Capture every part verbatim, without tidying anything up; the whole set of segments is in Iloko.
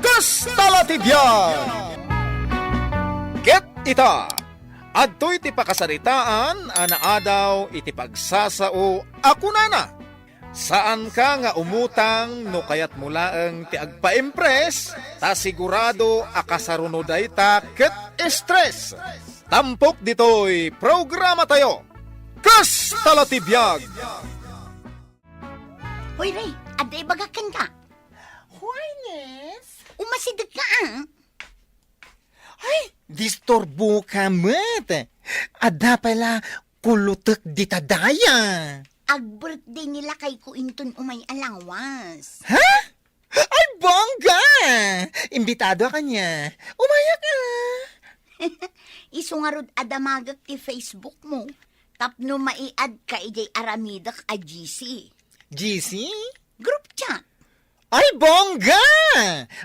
Kasta la ti biag! Ket ita, adtoy ti pakasaritaan a naadaw iti pagsasao a kunana, "Saanka nga umutang no kayatmo laeng ti agpa-impress, ta sigurado a kasaruno dayta ket stress." Tampok ditoy programatayo, Kasta la ti biag! Hoy, Ray, adda ibagak kenka. Hoy, Nes. Umasidegka, ah. Ay, disturboka met. Adda pay la kulutek dita daya. Ag-birthday ni lakayko inton umay a lawas. Ha? Ay, bongga! Imbitado a kaniak. Umayak a. Isu ngarud a damagek ti Facebook mo tapno maiadka idiay aramidek a G C. G C? Group chat. Ay, bongga!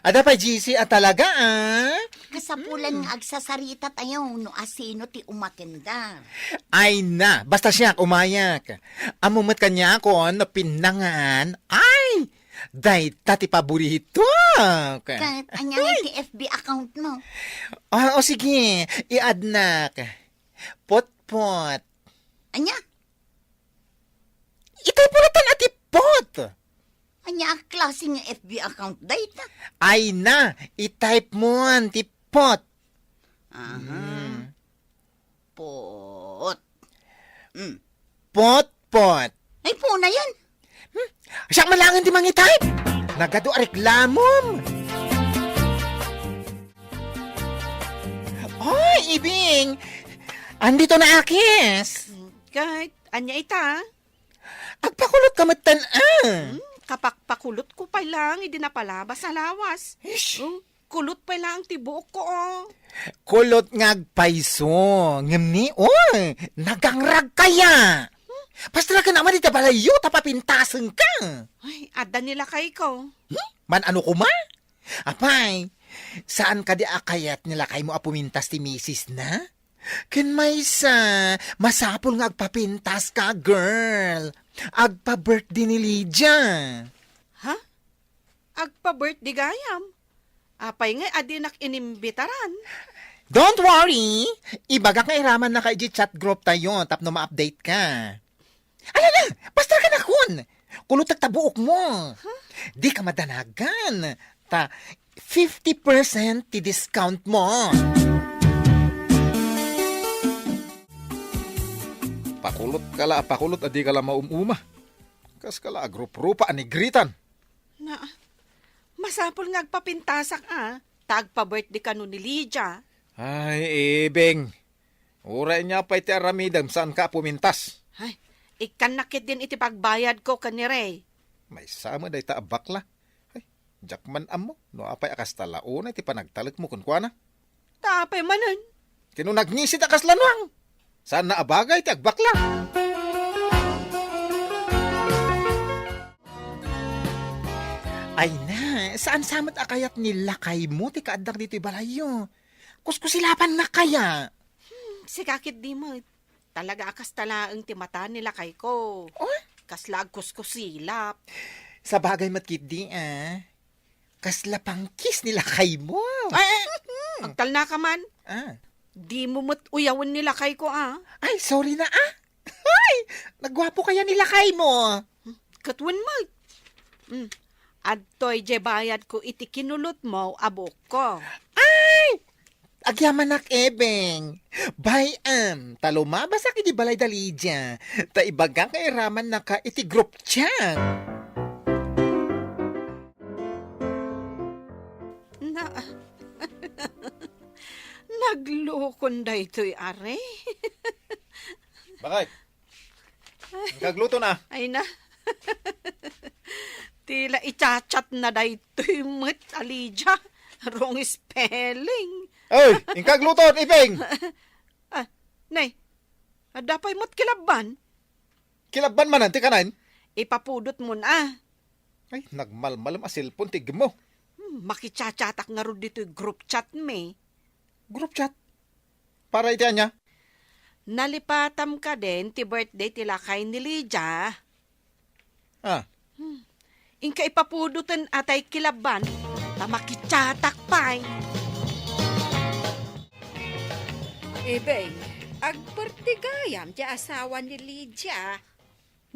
Adda pay G C a talaga, ah. Kasapulan nga agsasarita tayo no asino ti umatenda. Ay na, basta siak, umayak. Ammo met kaniakon no pinnangan. Ay, dayta ti paboritok. Ket ania ngay ti F B account mo? Ah, o sige, i-add-nak. Potpot. Ania? Itay pulatan a ti pot. Ania a klase nga F B account dayta? Ay na, i-type mo ti pot. Aha. Mm. Pot. Mm. Pot, pot. Ay, puna yan. Hmm? Siak man laeng ti mangi-type. Nagadu a reklamom. Oy, Ibing! Andito na, Akis. Ket, ania ita? Agpakulot ka metten, ah. Hmm, kapakpakulot ko pay lang idi napalabas a lawas. Ish. Oh, kulot pay lang ti buok ko, oh. Kulot nga agpayso. Ngem ni, oh, nagangrag kaya. Pastraken a man iti balayyo, ta papintasenka. Ay, adda ni lakayko. Hmm? Man-ano koma? Apay, saan kadi a kayat ni lakaymo a pumintas ti misisna? Ken maysa, masapul nga agpapintaska, girl. Agpa-birthday ni Lydia. Ha? Agpa-birthday gayam? Apay ngay a dinak inimbitaran? Don't worry! Ibagak nga iramannaka idiay chat group tayo tapno ma-update ka. Ay, ala! Pastraken a kun! Kulutek ta buokmo! Huh? Dika madanagan! Ta fifty percent ti discount mo! Pakulot ka la a pakulot a dika la maum-uma. Kaska la a grup-grupa a nigritan. Na, masapul nga agpapintasak a, ta agpa-birthday kano ni Lydia. Ay, Ibing. Uray ania pay ti aramidem, saanka a pumintas. Ay, ikkannak ketdin iti pagbayadko ken ni Ray. Maysa met dayta a bakla. Ay, diak man ammo no apay a kasta la unay ti panagtalekmo kenkuana. Ta apay manen? Ken no nagngisi ta kasla nuang. Saanna a bagay ti agbakla. Ay na, saan sa met a kayat ni lakaymo ti kaaddak ditoy balayyo? Kuskusilapannak kaya? Hmm, sika ketdi met. Talaga a kasta laeng ti mata ni lakayko. Oh? Kasla agkuskusilap. Sabagay met ketdi, ah. Kasla pangkis ni lakaymo. Ay, ay, agtalnaka man. Ah. Dimo met uyawen ni lakayko, ah. Ay, sorry na, ah. Ay, nagguapo kaya ni lakaymo. Ket wen met. Mm. Adtoy diay bayadko iti kinulotmo a buokko. Ay! Agyamanak, Ibing. Bay-am, ta lumabasak idi balay da Lydia. Ta ibagak nga iramannaka iti group chat. Na, naglukon daytoy, are. Bakit? Inkagluto na. Ay na. Ti la i-chat-chat na daytoy met a Lydia. Wrong spelling. Oy, inkagluto, Ibing. Ah, nay. Adda pay met kilabban? Kilabban manen ti kanen? Ipapudot mon, ah. Ay, nagmalmalem a cellphone ti igmo. Hmm, makichachatak ngarud ditoy group chat mi. Group chat? Para iti ania? Nalipatam kadin ti birthday ti lakay ni Lydia. Ah. Hmm. Inka ipapudoten a tay kilabban. ta makichatak pay. Ibing, agbirthday gayam ti asawa ni Lydia.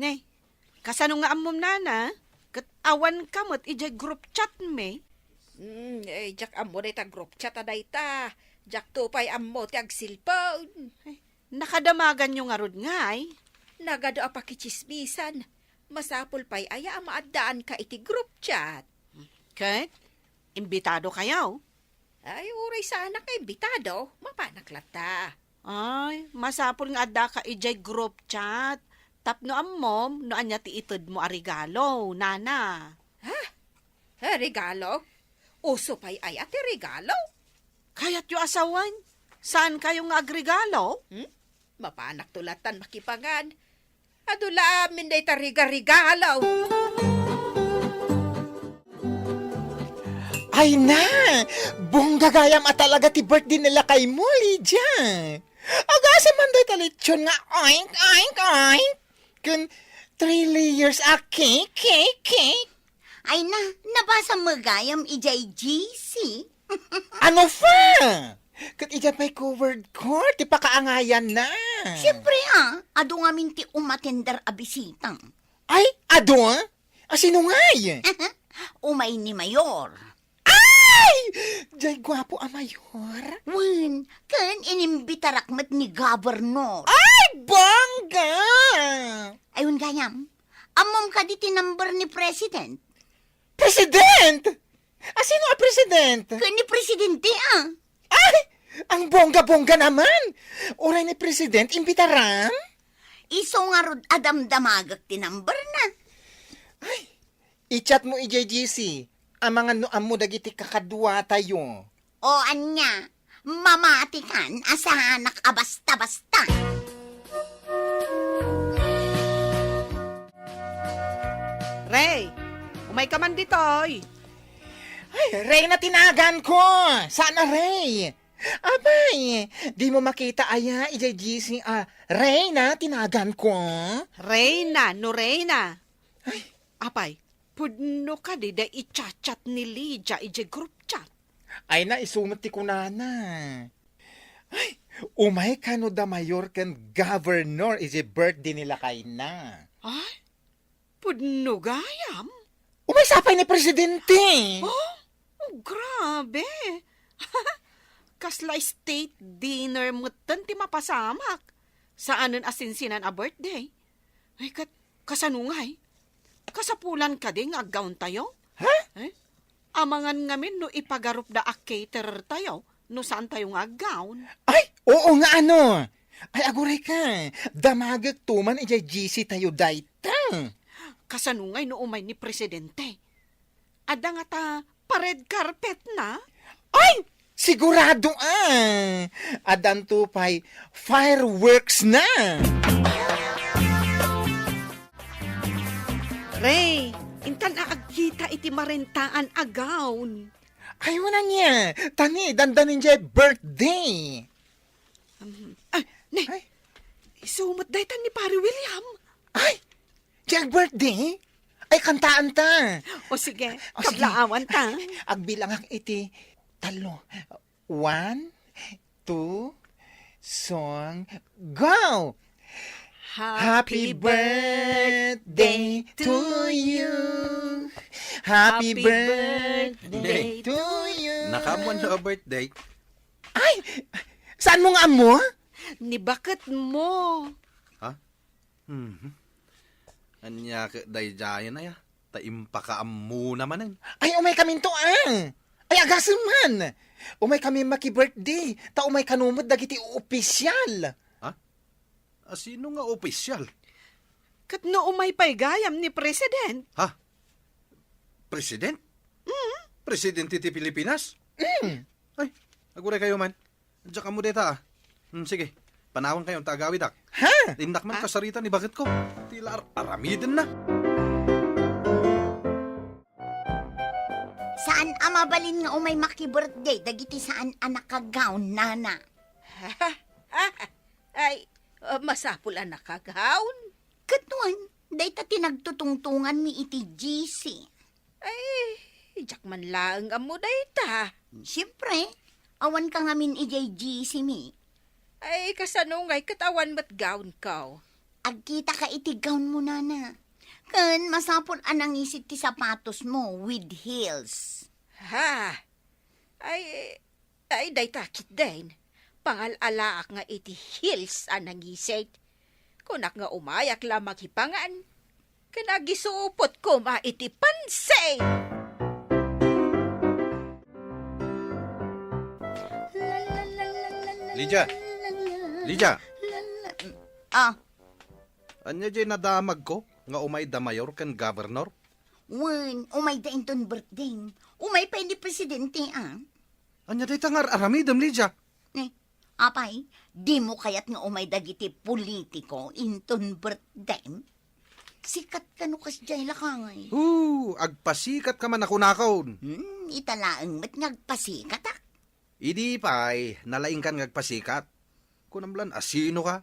Ne, kasano nga ammom, nana? Ket awan ka met idiay group chat mi? Hmm, eh, diak ammo dayta group chat a dayta. Diakto pay ammo ti agcellphone. Ay, nakadamaganyo ngarud ngay? Nagadu a pakitsismisan. Masapul pay aya a maaddaanka iti group chat? Ket, imbitado kayo? Ay, uray saanak nga imbitado, mapanak latta. Ay, masapul nga addaka idiay group chat. Tapno ammom no ania ti itedmo a regalo, nana. Ha? Eh, regalo? Uso pay aya ti regalo? Kayatyo a sawen, saan kayo nga agregalo? Hmm? Mapanakto lattan makipangan. Adu la amin dayta riga-rigalo. Ay na! Bongga gayam a talaga ti birthday ni lakaymo, Lydia! Agasem man dayta lechon nga oink, oink, oink! Ken three layers a cake, cake, cake! Ay na, nabasam met gayam idiay G C. Ano pa? Ket idiay pay covered court ti pakaangayanna. Siempre, a, adu ngamin ti umatender a bisita. Ay, adu? A, sino ngay? Umay ni Mayor. Ay! Diay guapo a Mayor? Wen, ken inimbitarak met ni Governor. Ay, bongga! Ay, wen gayam, ammom kadi ti number ni President? President? A, sino a president? Ken ni Presidente, a. Ay! Ang bongga-bongga naman! Uray ni President, imbitaram? Isu ngarud a damdamagek ti number na. Ay! I-chat mo idiay G C. Amangan no ammo dagiti kakaduatayo. O ania, mamatikan a saanak a basta-basta. Ray, umay ka man ditoy. Ay, Reyna ti naganko. Saan a Ray? Abay, di mo makita aya idiay G C a Reyna ti naganko? Reyna, no Reyna. Ay. Apay, pudno kadi da i-chat-chat ni Lydia idiay group chat? Ay, na, isu met ti kunana. Ay, umay kano da Mayor ken Governor idiay birthday ni lakayna. Ay, pudno gayam? Umay sapay ni Presidente. Oh, oh, grabe. Kasla state dinner metten ti mapasamak. Saanen a sinsinan a birthday. Ay, kat-, kasano ngay? Kasapulan kadi nga aggawn tayo? Ha? Eh? Amangan ngamin no ipagarupda a caterer tayo, no saan tayo nga aggawn. Ay, oo nga ano! Ay, aguray ka, damagek to man idiay G C tayo dayta. Kasano ngay no umay ni Presidente? Adda ngata pa-red carpet na? Ay! Sigurado a! Addanto pay fireworks na! Ray, intan a agkita iti marentaan a gown. Ay, wen ania, ta ni, dandanin diay birthday. Um, ah, ne, Ay. Isu met dayta ni Pare William. Ay, diay birthday? Ay, kantaan ta. O sige, O sige. Kablaawan ta. Agbilangak iti tallo. One, two, song, go! Happy birthday to you. Happy birthday to you. Nakaammoan a birthday? Ay! Saan mo nga ammo? Ni baket mo. Ha? Mhm. Ania ket daydiayen aya? Ta impakaammona manen. Ay, umay kaminto, ah! Ay, agasem man! Umay kami maki-birthday, ta umay kano met dagiti opisyal. Ha? A, sino nga opisyal? Ket no umay pay gayam ni President? Ha? President? Mm. Presidente ti Pilipinas? Mm. Ay, aguray kayo man. Diak ammo deta, ah. Hmm, sige. Panawan kayo, ta agawidak. Ha? Innak man kasarita ni baket ko. Tila ar-, aramiden na. Saan a mabalin nga umay maki-birthday dagiti saan a naka-gown, nana? Ay, ah, masapul a naka-gown. Ket wen, dayta ti nagtutungtungan mi iti G C. Ay, Diak man laeng ammo dayta. Siempre, awan ka ngamin idiay G C mi. Ay, kasano ngay ket awan met gown ko? Agkita ka iti gown mo, nana. Ken masapul a nangisit ti sapatos mo with heels. Ha? Ay, ay, dayta ketdin. Pangal-alaak nga iti heels a nangisit. Kunak nga umayak la makipangan. Ken agisupot koma iti pansit. Lydia! Lydia! Ah, Ania jay nadamagko nga umayda mayor ken governor? Wen, umayda inton birthday. Umay pay ni presidente, ah. Ania dayta nga ar-aramidem, Lydia? Eh, apay, dimo kayat nga umay dagiti politiko inton birthday? Sikat kano kasdiay, lakay. Hoo, agpasikat ka man a kunakon. Hmm, ita laeng met nga agpasikatak. Idi pay, nalaingkan nga agpasikat. Kunam lan a sino ka?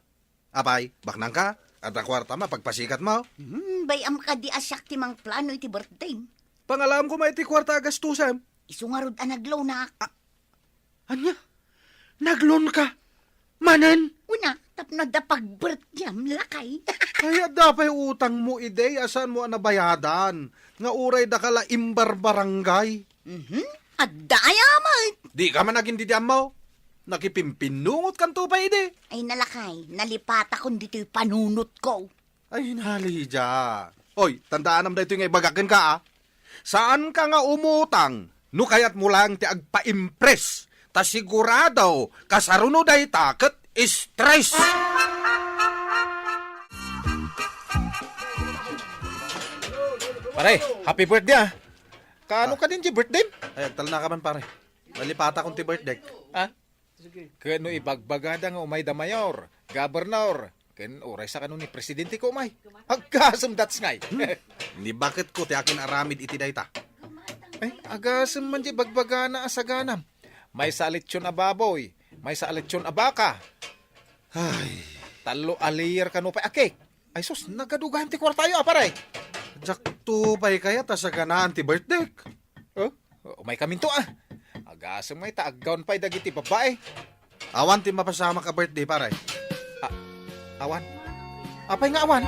Apay, baknang ka? Adda kuarta, mapagpasikat mo? Hmm, bay-am kadi a siak ti mangplano iti birthday. Pangalaam ko may ti kuarta a gastusem. Isu ngarud a naglonak. Ah, ania? Naglon ka? Manen? Una, tapno adda pagbirthdayam, lakay. Ay, adda pay utang mo, iday, a saan mo a nabayadan? Nga uray dakala imbarbarangay. Mhm. Adda aya met. Di ka man agin didi ammo. Nakipimpinnungotkanto pay idi. Ay, nalakay, nalipatakon ditoy panunotko. Ay, Lydia. Oy, tandaanam daytoy nga ibagak kenka, ah. Saan ka nga umutang no kayat mo lang ti agpa-impress. Ta sigurado, kasaruno dayta ket stress. Pare, happy birthday, ah. Kaano Ah. ka din di birthday? Ay, agtalna ka man, pare. Nalipatakon ti birthday. Ah? Ken no ibagbagada nga umayda mayor, gobernador, ken uray sa kano ni presidente ko umay. Aggasem dat's ngay. Hmm. Ni bakit ko ti akin aramid iti dayta? Ay, agasem man di bagbagana a saganam. Maysa a lechon a baboy, maysa a lechon a baka. Ay. Tallo a layer kano pay a cake. Ay sus, nagadugan ti kuartayo, a, pare. Diak to pay kayat a saganaan ti birthday. Oh, umay kaminto, ah. Agasem ngay ta aggawn pay dagiti babbai. Awan ti mapasamak a birthday, pare. Ah, awan. Apay nga awan?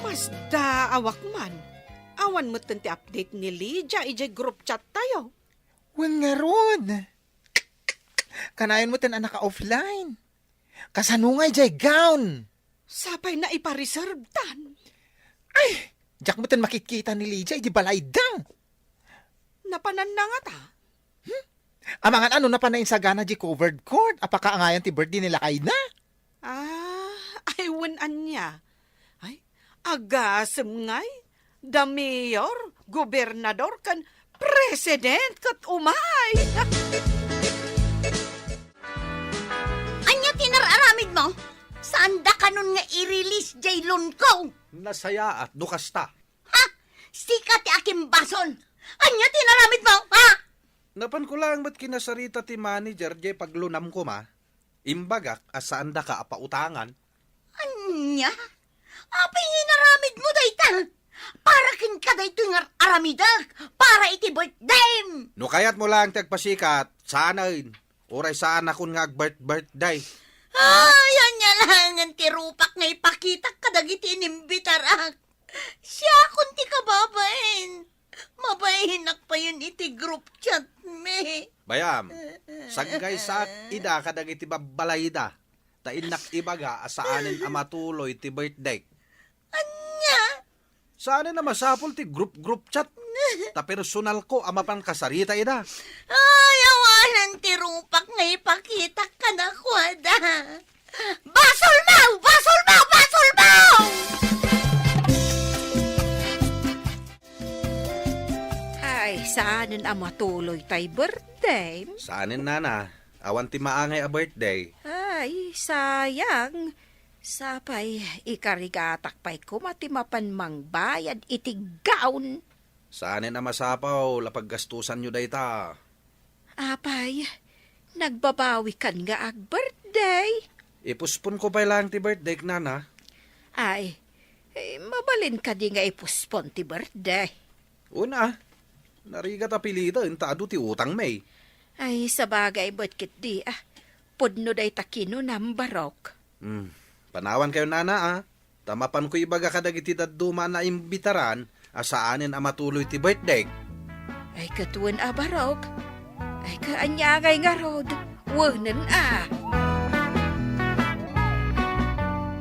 Masdaawak man. Awan metten ti update ni Lydia idiay group chat tayo. Wen ngarud. Kanayon metten a naka-offline. Kasano nga idiay gown? Sapay naipareservetan. Ay, diak metten makitkita ni Lydia idi balayda. Napananna ngata? Hmm? Amangan ano napan insagana di covered court a pakaangayan ti birthday ni lakayna? Ah, ay, wen ania. Ay, agasem ngay. Da mayor, gobernador, ken president ket umay. Ania ti nar-aramid mo? Saan da kanon nga i-release jay loan ko? Nasayaat no kasta. Ha? Sika ti akimbasol. Ania ti inaramid mo, ha? Napan ko lang met kinasarita ti manager jay paglunam koma. Imbagak a saan daka a pautangan. Ania? Apay nga inaramid mo dayta? Para kenka daytoy nga aramidek para iti birthday. No kayat mo lang ti agpasikat, saanen. Uray saanakon nga ag-birth-birthday. Ay, ania laengen ti rupak nga ipakitak kadagiti inimbitarak. Siakon ti kababain. Mabainak payen iti group chat mi. Bay-am, saggaysaak ida kadagiti babbalayda, ta innak ibaga a saanen a matuloy ti birthday. Ania? Saanen a masapul ti group-group chat, ta personal ko a mapan kasarita ida. Ay, awanen ti rupak nga ipakitak kadakuada. Basolmo! Basolmo! Basolmo! Ay, saanen a matuloy tay birthday? Saanen, nana. Awan ti maangay a birthday. Ay, sayang. Sapay, ikarigatak pay koma ti mapan mangbayad iti gown. Saanen a masapul a paggastusanyo dayta. Apay, nagbabawikan nga ag-birthday. Ipuspon ko pay lang ti birthday, nana. Ay, eh, mabalin kadi nga ipuspon ti birthday? Una, narigat a piliten ta adu ti utangmi. Ay, sabagay met ketdi, ah. Pudno dayta kinunam, Barok. Hmm, panawankayo, nana, ah. Ta mapanko ibaga kadagiti dadduma a naimbitaran a saanen a matuloy ti birthday. Ay, ket wen a, Barok. Ay, kaaniagay ngarud. Wenen a.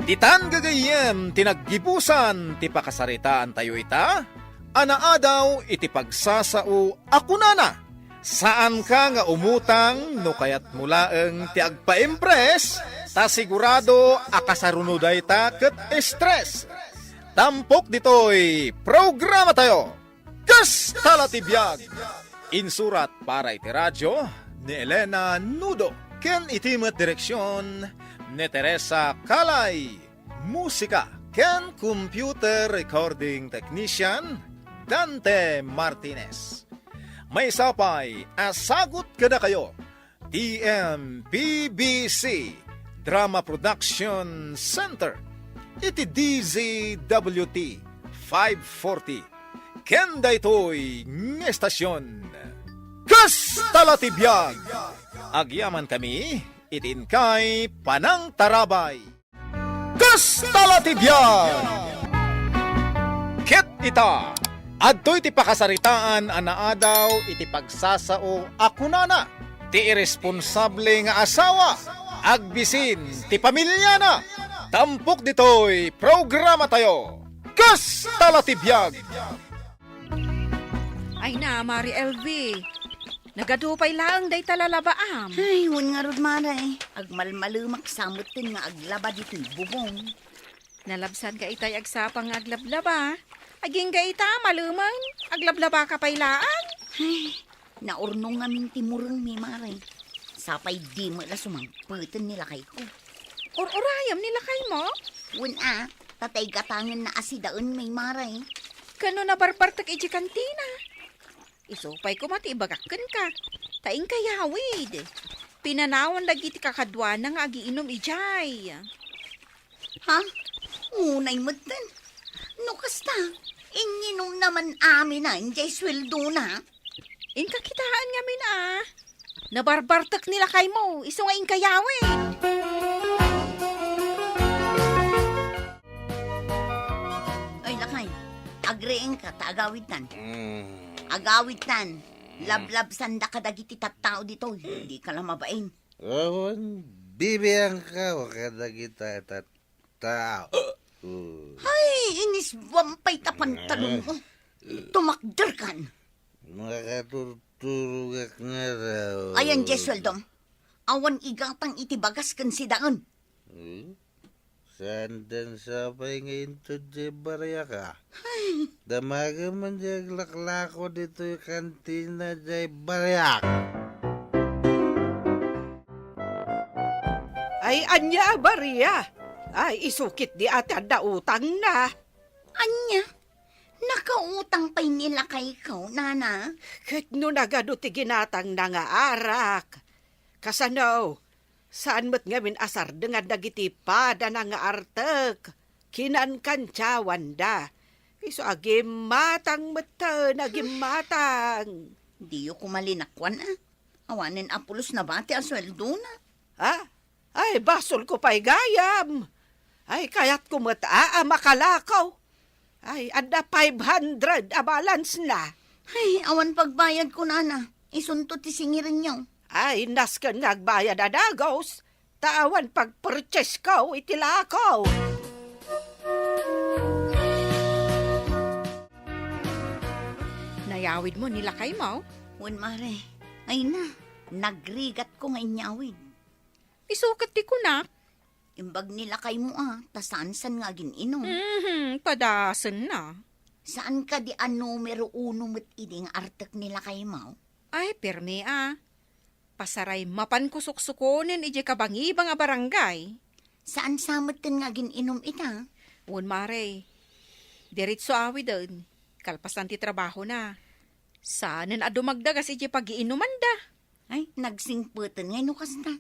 Ditan gagayyem ti naggibusan ti pakasaritaantayo ita, a naadaw iti pagsasao a kunana, "Saanka nga umutang no kayatmo laeng ti agpaimpress, ta sigurado a kasaruno dayta ket stress." Tampok ditoy programatayo, Kasta la ti biag! Insurat para iti radio ni Elena Nudo ken iti met direksion ni Teresa Calay. Musika ken computer recording technician, Dante Martinez. Maysa pay a sagut kadakayo ti M P B C Drama Production Center iti D Z W T five forty. Ken daytoy nga estasion, Kasta la ti biag! Agyamankami iti inkay panangtarabay. Kasta la ti biag! Ket ita, adtoy ti pakasaritaan a naadaw iti pagsasao a kunana, ti irresponsable nga asawa, agbisin ti pamiliana. Tampok ditoy programatayo, Kasta la ti biag! Ay na, Mari L V. Nagadu pay laeng dayta lalabaam. Ay, wen ngarud, Mare. Agmalmalemak sa metten nga aglaba ditoy bubong. Nalabsanka itay agsapa nga aglablaba. Agingga ita, malemen. Aglablabaka pay laeng. Ay, naurnong ngamin ti murengmi, Mare. Sapay di met la sumangpeten ni lakayko. Ur-urayem ni lakaymo? Wen a, ta tay gatangenna a sidaenmi, Mare. Ken no nabarbartek idiay kantina? Isu pay koma ti ibagak kenka, ta inkayawid. Pinanawan dagiti kakaduana nga agiinum idiay. Ha? Unay metten. No kasta, inginumna man aminen diay sueldona. Inka kitaen ngamin a. Nabarbartek ni lakaymo, isu nga inkayawid. Oy, lakay, agriingka ta agawidtan. Mm. Agawidtan. Mm. Lablabsanda kadagiti tattao ditoy. Dika la mabain. Awan, bibiangka kadagita tattao. Mm. Hay, inisbuam pay ta pantalon mo. Tumakderkan. Makaturturogak ngarud. Ayan, diay sueldom. Awan igatang iti bagas ken sidaen. Hmm? Saandan sapay nga inted diay bariak a? Ay. Damagem man diay aglaklako ditoy kantina diay bariak. Ay, ania a baria? Ay, isu ketdi a ti adda utangna. Ania? Nakautang pay ni lakayko, nana? Ket no nagadu ti ginatangna nga arak, kasano? Saan met ngamin a sardengan dagiti padana nga artek, kinankantiawanda. Isu a gimmatang metten a gimmatang. Diyo koma linakuan a. Awanen a pulos nabati a sueldona. Ah? Ay, basolko pay gayam. Ay, kayatko met a, a makalakaw. Ay, adda five hundred a balance na. Ay, awan pagbayadko, nana. Isunto ti singirenyo. Ay, nasken nga agbayad a dagus, ta awan pagpurchasesko iti lakaw. Nayawidmo ni lakaymo? Wen, mare. Ay na, nagrigatko nga inyawid. Isu ket ti kunak. Imbag ni lakaymo a, ta saansan nga agin-inum. Mhm, padasenna. Saan kadi a numero uno met idi nga artek ni lakaymo? Ay, permi a. Pasaray mapanko suksukonen idiay kabangibang a barangay. Saan sa metten nga agin-inum ita? Wen, mare. Diretso awiden. Kalpasan ti trabahona. Saanen a dumagdagas idiay pagiinumanda. Ay, nagsingpeten ngay no kasta.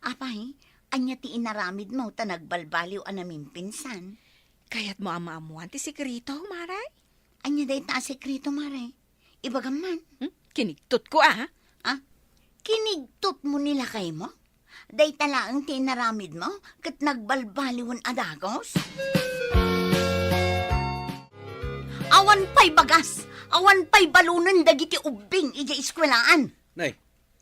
Apay, ania ti inaramidmo ta nagbalbaliw a namimpinsan? Kayatmo a maammoan ti sekreto, mare? Ania dayta a sekreto, Mare? Ibagam man. Hmm? Kinigtotko, a? Ah? Kinigtotmo ni lakaymo? Dayta laeng ti inaramidmo ket nagbalbaliwen a dagus? Awan pay bagas, awan pay balonen dagiti ubbing idiay eskuelaan. Nay,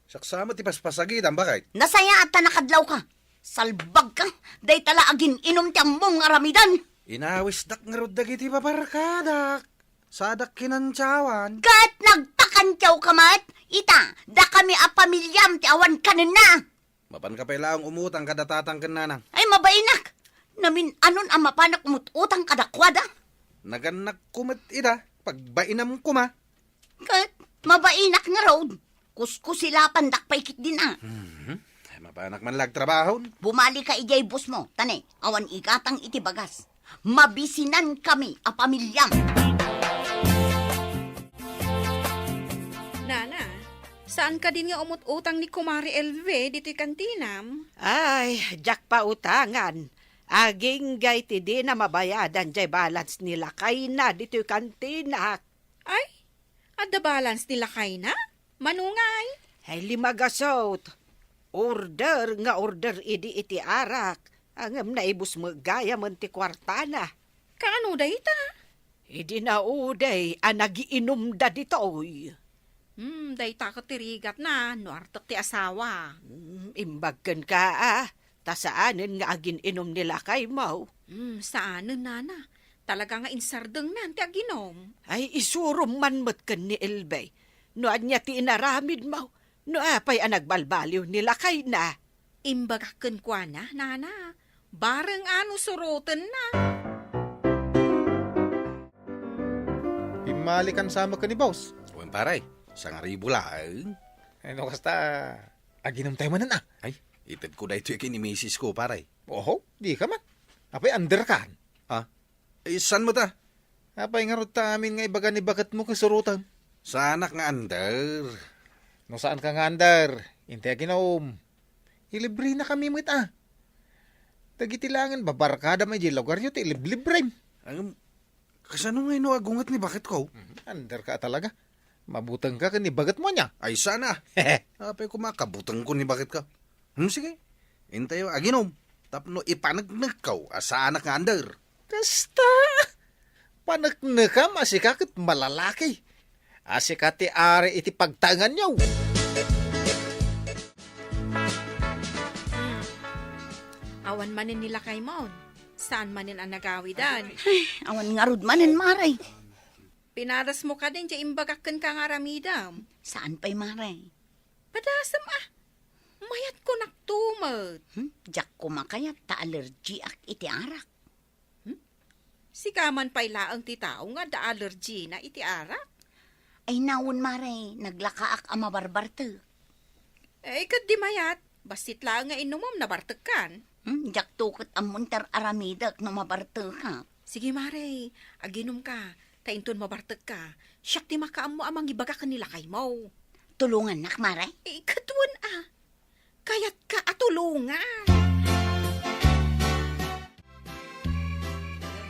saksamet ti paspasagitam, baket. Nasayaat ta nakadlawka. Salbagka, dayta la agin-inum ti ammom nga aramiden. Inawisdak ngarud dagiti babarkadak. Sadak kinantiawan. Ket nagpakantiawka met? Ita, dakami a pamiliam ti awan kanenna. Mapanka pay laeng umutang kada tatang ken nanang. Ay, mabainak! Namin-anon a mapanak umut-utang kadakuada? Nagannakko met ida, pagbainam koma. Ket mabainak ngarud, kuskusilapandak pay ketdin a. Mhm. Ay, mapanak man la agtrabahon. Bumalika idiay busmo, ta ne, awan igatang iti bagas. Mabisinankami a pamiliam. Nana, saan kadin nga umut-utang ni Kumare Elve ditoy kantinam? Ay, diak pautangan. Agingga iti dina mabayadan diay balance ni lakayna ditoy kantinak. Ay, adda balance ni lakayna? Mano ngay? Ay, limagasut. Order nga order idi iti arak. Ngem naibus met gayamen ti kuartana. Kaano dayta? Idi naudey a nagiinumda ditoy. Hmm, dayta ket ti rigatna no artek ti asawa. Hmm, imbag kenka, a. Ta saanen nga agin-inum ni lakaymo. Hmm, saanen, nana. Talaga nga insardengnan ti aginum. Ay, isurom man met ken ni Elbe. No ania ti inaramidmo, no apay a nagbalbaliw ni lakayna. Imbagak kenkuana, nana. Bareng a no surotenna. Pimmalikan sa met ken ni boss. Wen, pare, sangaribu laeng. Ay, no kasta, aginumtayo manen, a. Ay, itedko daytoy ken ni misis ko, pare. Oho, dika man. Apay, under kan? A? Ay, saan met a? Apay ngarud ta amin nga ibaga ni baketmo ket suroten? Saanak nga under. No saanka nga under, intay aginum. Ilibrenakami met a. Dagiti laengen babarkadam idiay lugaryo ti iliblibrem. Ang, kasano ngay no agunget ni baketko? Mhm, underka a talaga. Mabutengka ken ni baketmo ania? Ay, saan a. Apay koma kabutengko ni baketko. Hmm, sige. Intayo aginum tapno ipaneknekko a saanak nga under. Kasta! Paneknekam a sika ket malalaki. A sika ti ari iti pagtaenganyo. Hmm. Awan manen ni lakaymo. Saan manen a nagawidan? Ay, awan ngarud manen, Mare. Pinadasmo kadin ti imbagak kenka nga aramidem. Saan pay, Mare? Padasem a. Mayat kunak tumet. Hmm? Diak koma kayat ta allergiak iti arak. Hmm? Sika man pay laeng ti tao nga adda allergina iti arak. Ay, nawen, Mare, naglakaak a mabarbartek. Eh, ket di mayat, bassit laeng nga inumem, nabartekkan. Hmm? Diak to ket ammon ti ar-aramidek no mabartekak. Sige, Mare, aginumka, ta inton mabartekka, siak ti makaammo a mangibaga ken ni lakaymo. Tulongannak, Mare? Eh, ket wen a. Kayatka a tulongan.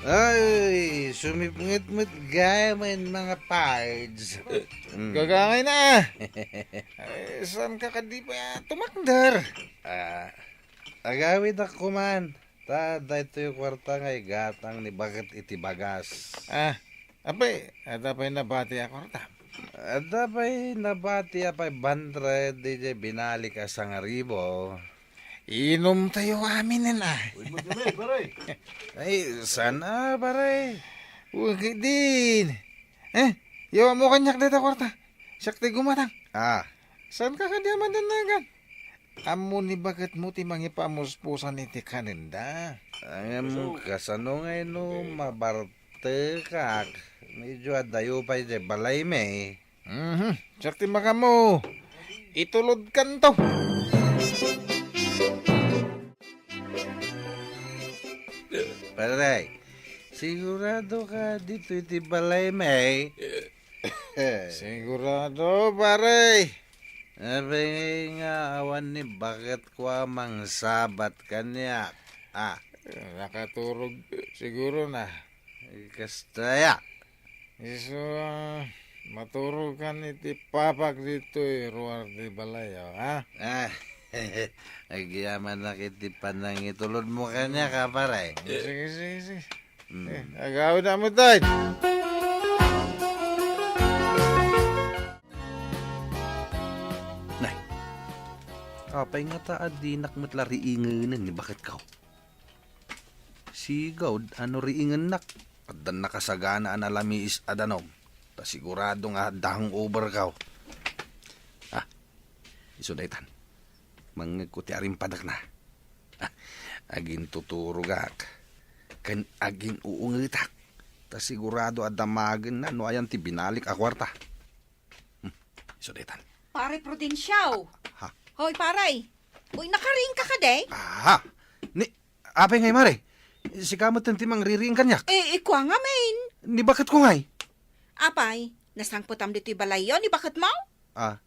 Ay, sumipnget met gayamen, mga pards. Mm. Gagangay na. Ay, saan ka kadi pa tumakder? Ah, agawidak kuman. Ta daytoy kuarta nga igatang ni baket iti bagas. Ah, apay, adda pay nabati a kuarta? Adda pay nabati a five hundred, diay binalik a sangaribu. Inumtayo aminen, ah. Uy, magdamay, pare. Ay, saan a, pare? Uy, din. Eh, yawatmo kaniak dayta kuarta. Siak ti gumatang. Ah. Saan ka kadi a mandannagan? Ammo ni baketmo ti mangipamuspusan iti kanenda. Ngem kasano ngay no mabartekak? Medyo adayo pay diay balaymi. Mhm. Siak ti makaammo. Itulodkanto. Pare, sigurado ka ditoy ti balaymi? Sigurado, pare. Apay nga awan ni baketko a mangsabat kaniak? Ah. Nakaturog siguro na. Kasta ya. Isu, ah, maturogkan iti papak ditoy ruar ti balay, oh, ha? Ah, agyamanak iti panangitulodmo kaniak, a, pare. Sige, sige, sige. Mm. Eh, agawid mo tayo. Nay, apay ngata a dinak met la riingenen ni baketko? Sigud, a no riingennak, addan nakasagana a nalamiis a danum. Ta sigurado nga adda hangover ko. Ah, isu daytan. Mangngegko ti arimpadekna. Ah, agintuturogak. Ken agin-uungetak. Ta sigurado a damagenna no ayan ti binalik a kuarta. Hmm, isu daytan. Pare Prudencio. Ha? Hoy, pare. Uy, nakariing ka kadi? Ah, ni, apay ngay, mare? Sika met ti mangririing kaniak. Eh, ikua ngamin. Ni baketko ngay? Apay, nasangpetam ditoy balayyo ni baketmo? Ah,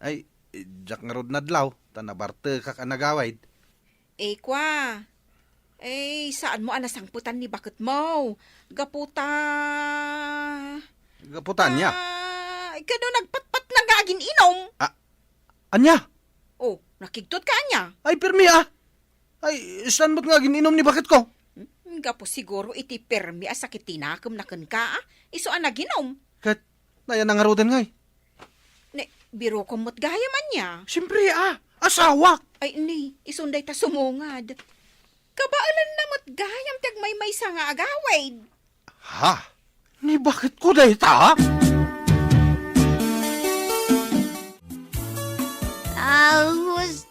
ay, diak ngarud nadlaw, ta nabartekak a nagawid. Eh, kua. Eh, saanmo a nasangpetan ni baketmo? Gapu ta Gapu ta ania? Ah, kano nagpatpatna nga agin-inum? Ah, ania? Oh, nakigtot ka ania? Ay, permi, ah. Ay, saan met nga agin-inum ni baketko? Hmm, gapu siguro iti permi a sakit ti nakemna kenka, ah. Isu a naginum. Ket, nayan na ngaruden ngay? Ne, birokom met gayam ania? Siempre, ah. Asawak. Ay, ni, isun dayta sumungad. Kabaelanna met gayam ti agmaymaysa nga agawid. Ha? Ni baketko dayta? I was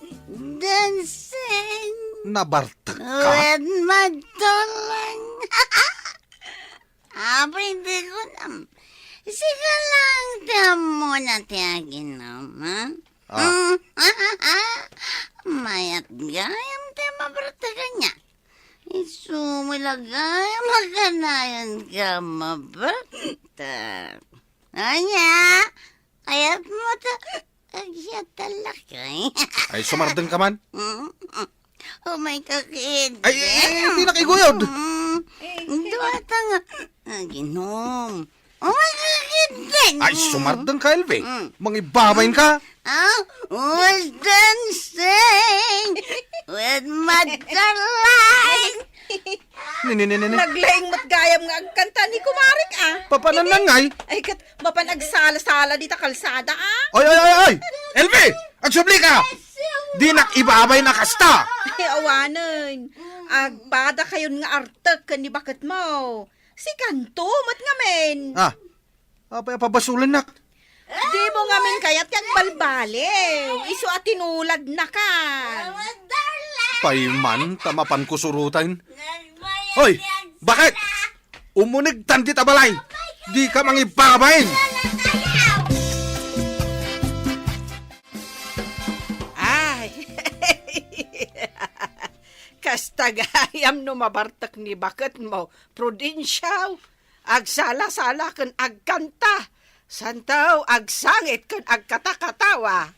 dancing Nabartek ka? With my darling. Apay, di ko nam-, sika lang ti ammona ti aginum, ha? Ah. Mayat gayam ti mabartek kaniak. Isu met la gayam a kanayon ka mabartek. Ania? Kayatmo ta agyatalakay. Ay, sumardeng ka man. Mm. Umay ka, kid. Ay, ay, ay, di na kaiguyod. Mm. Duata nga aginum. Umay ka, kid. Ay, sumardeng ka, Elvi. Mm. Mangibabain ka. Ah, was dancing with my darling. Ni, ni, ni, ni, ni. Naglaing met gayam nga agkanta ni kumarik, ah. Papanannan ngay? Ay, ket mapan agsala-sala dita kalsada, ah. Oy, oy, oy, oy! Elvi! Agsubli ka! Dinak ibabain a kasta! Ay, awanen. Agpada kayon nga artek ken ni baketmo. Sikanto met ngamin. Ah, apay a pabasolennak? Dimo ngamin kayat nga agbalbaliw. Isu a tinuladnaka. Pay man, ta mapan ko suroten. Hoy, bakit? Umunegtan dita balay. Dika mangibabain. Ay. Kasta gayam no mabartek ni baketmo, Prudencio. Agsala-sala ken agkanta. Santo, agsangit ken agkatakatawa.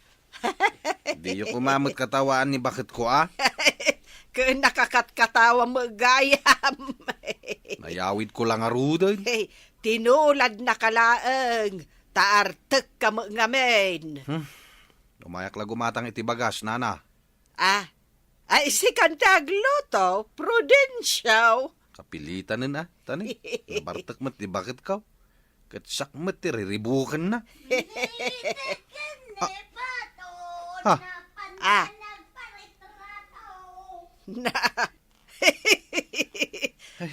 Diyo koma met katawaan ni baketko, a? Ken nakakatkatawa met gayam. Nayawidko la ngaruden. Hey, tinuladnaka laeng, ta artekka met ngamin. Hmm. Umayak la gumatang iti bagas, nana. Ah, ay, sikan ti agluto, Prudencio. Kapilitanen, a, tani. Nabartek met ti baketko. Ket siak met ti riribukenna. Ah. Ah. Ah. Na.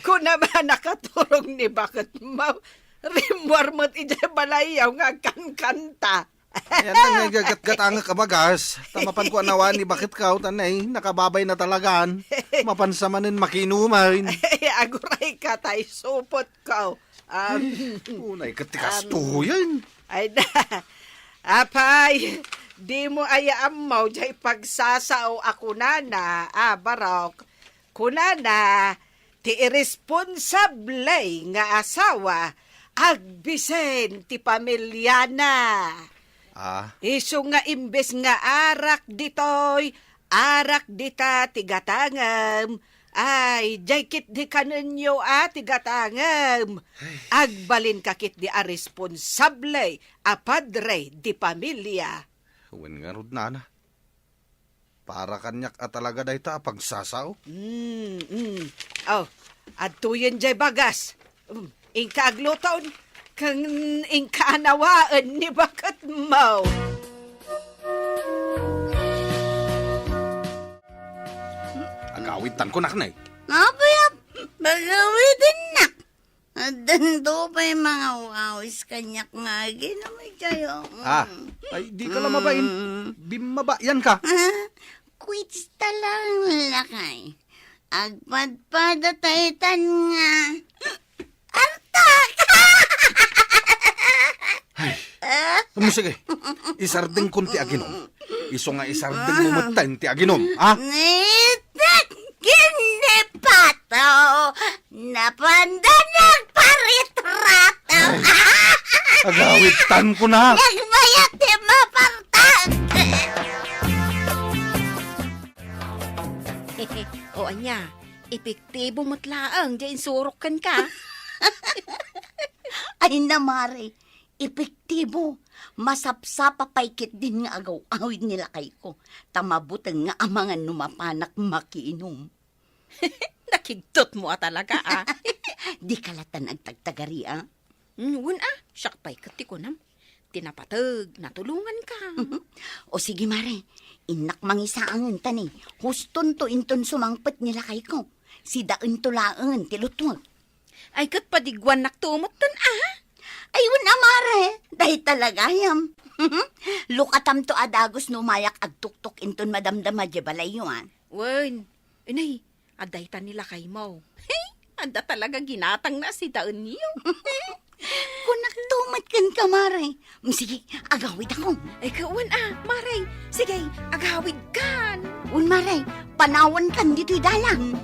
Kuna man a nakaturong ni baketmo, rimmuar met idiay balayyo nga agkankanta. Ayan na nga gatgatangek a bagas. Ta mapan ko anawaan ni baketko, tanay, nakababayna talagan. Mapan sa manen makinuman. Agurayka ta isupotko. Um, Unay ket ti um, kastoyen. Ay na. Apay, dimo aya ammo diay pagsasao a kunana, a, Barok. Kunana, ti irresponsable nga asawa, agbisen ti pamiliana. Ah. Isu nga imbes nga arak ditoy, arak dita ti gatangem, Ay, jay ketdi kanenyo a ti gatangem. Ay. Agbalinka ketdi a responsable a padre de pamilia. Wen ngarud, nana. Para kaniak a talaga dayta a pagsasao. Mm, mm. Oh, adtoyen jay bagas. Mm, inka agluton, ken inka anawaen ni baketmo. Agawidtanko, nak, nay. Apay a pagawidennak? Addanto pay mangawawis kaniak nga aginom, ikayo. Ah, ay, di ka la mabain. Mm. Bimmaba, yan ka. Ah, kwitsta lang, lakay. Agpadpada ta itan nga. Artak! Ay, amo sige. Isardengkon ti aginom. Isu nga isardengmo metten ti aginom, ha? Nitek ken ni Pato, napanda nagparitrato. Ay, agawidtanko na. Nagbayat ti mapartak. O ania, epektibo met laeng ti insurok kenka. Ay, namare, epektibo. Masapsapa pay ketdin nga agaw-awid ni lakayko, ta mabuteng nga amangan no mapanak makiinom. Nakigtotmo a talaga, a. Di ka latan agtagtagari, a? Mm, wen, a, siak pay ket ti kunam. Ti napateg, natulonganka. O sige, mare, innak mangisaangen ta ni, hustonto inton sumangpet ni lakayko. Sidaento laeng ti lutwek. Ay, ket padigwannakto metten, a? Ay, wen a, mare, dayta la gayam. Lukatamto a dagus no umayak agtuktok inton madamdama diay balayyo, a. Wen, inay, adda ita ni lakaymo. Hey, adda talaga ginatangna a sidaenyo. Kunakto met kenka, mare. Mm, sige, agawidakon. Ay, kawan, a, mare. Sige, agawidkan. Wen, mare, panawankan ditoy dalan.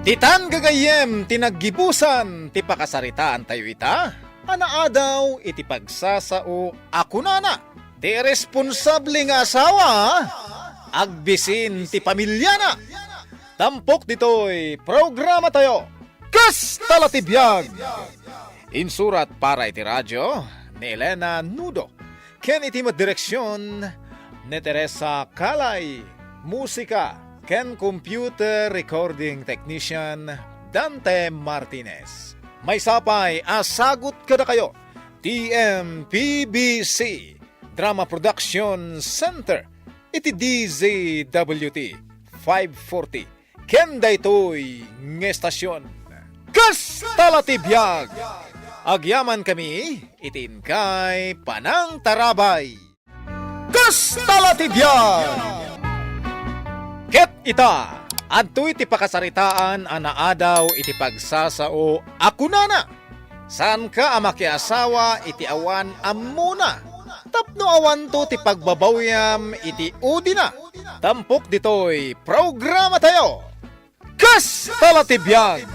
Ditan gagayyem ti naggibusan ti pakasaritaantayo ita a naadaw iti pagsasao a kunana, ti iresponsable nga asawa, agbisin ti pamiliana. Tampok ditoy programatayo, Kasta la ti biag! Insurat para iti radio ni Elena Nudo, ken iti met direksion ni Teresa Calay, musika ken computer recording technician Dante Martinez. Maysa pay a sagut kadakayo ti M P B C Drama Production Center iti D Z W T five forty ken daytoy nga estasion. Kasta la ti biag! Agyamankami iti inkay panangtarabay. Kasta la ti biag! Ket ita, adtoy ti pakasaritaan a naadaw iti pagsasao a kunana, saanka a makiasawa iti awan ammona, tapno awanto ti pagbabawyam iti udina. Tampok ditoy programatayo, Kasta la ti biag!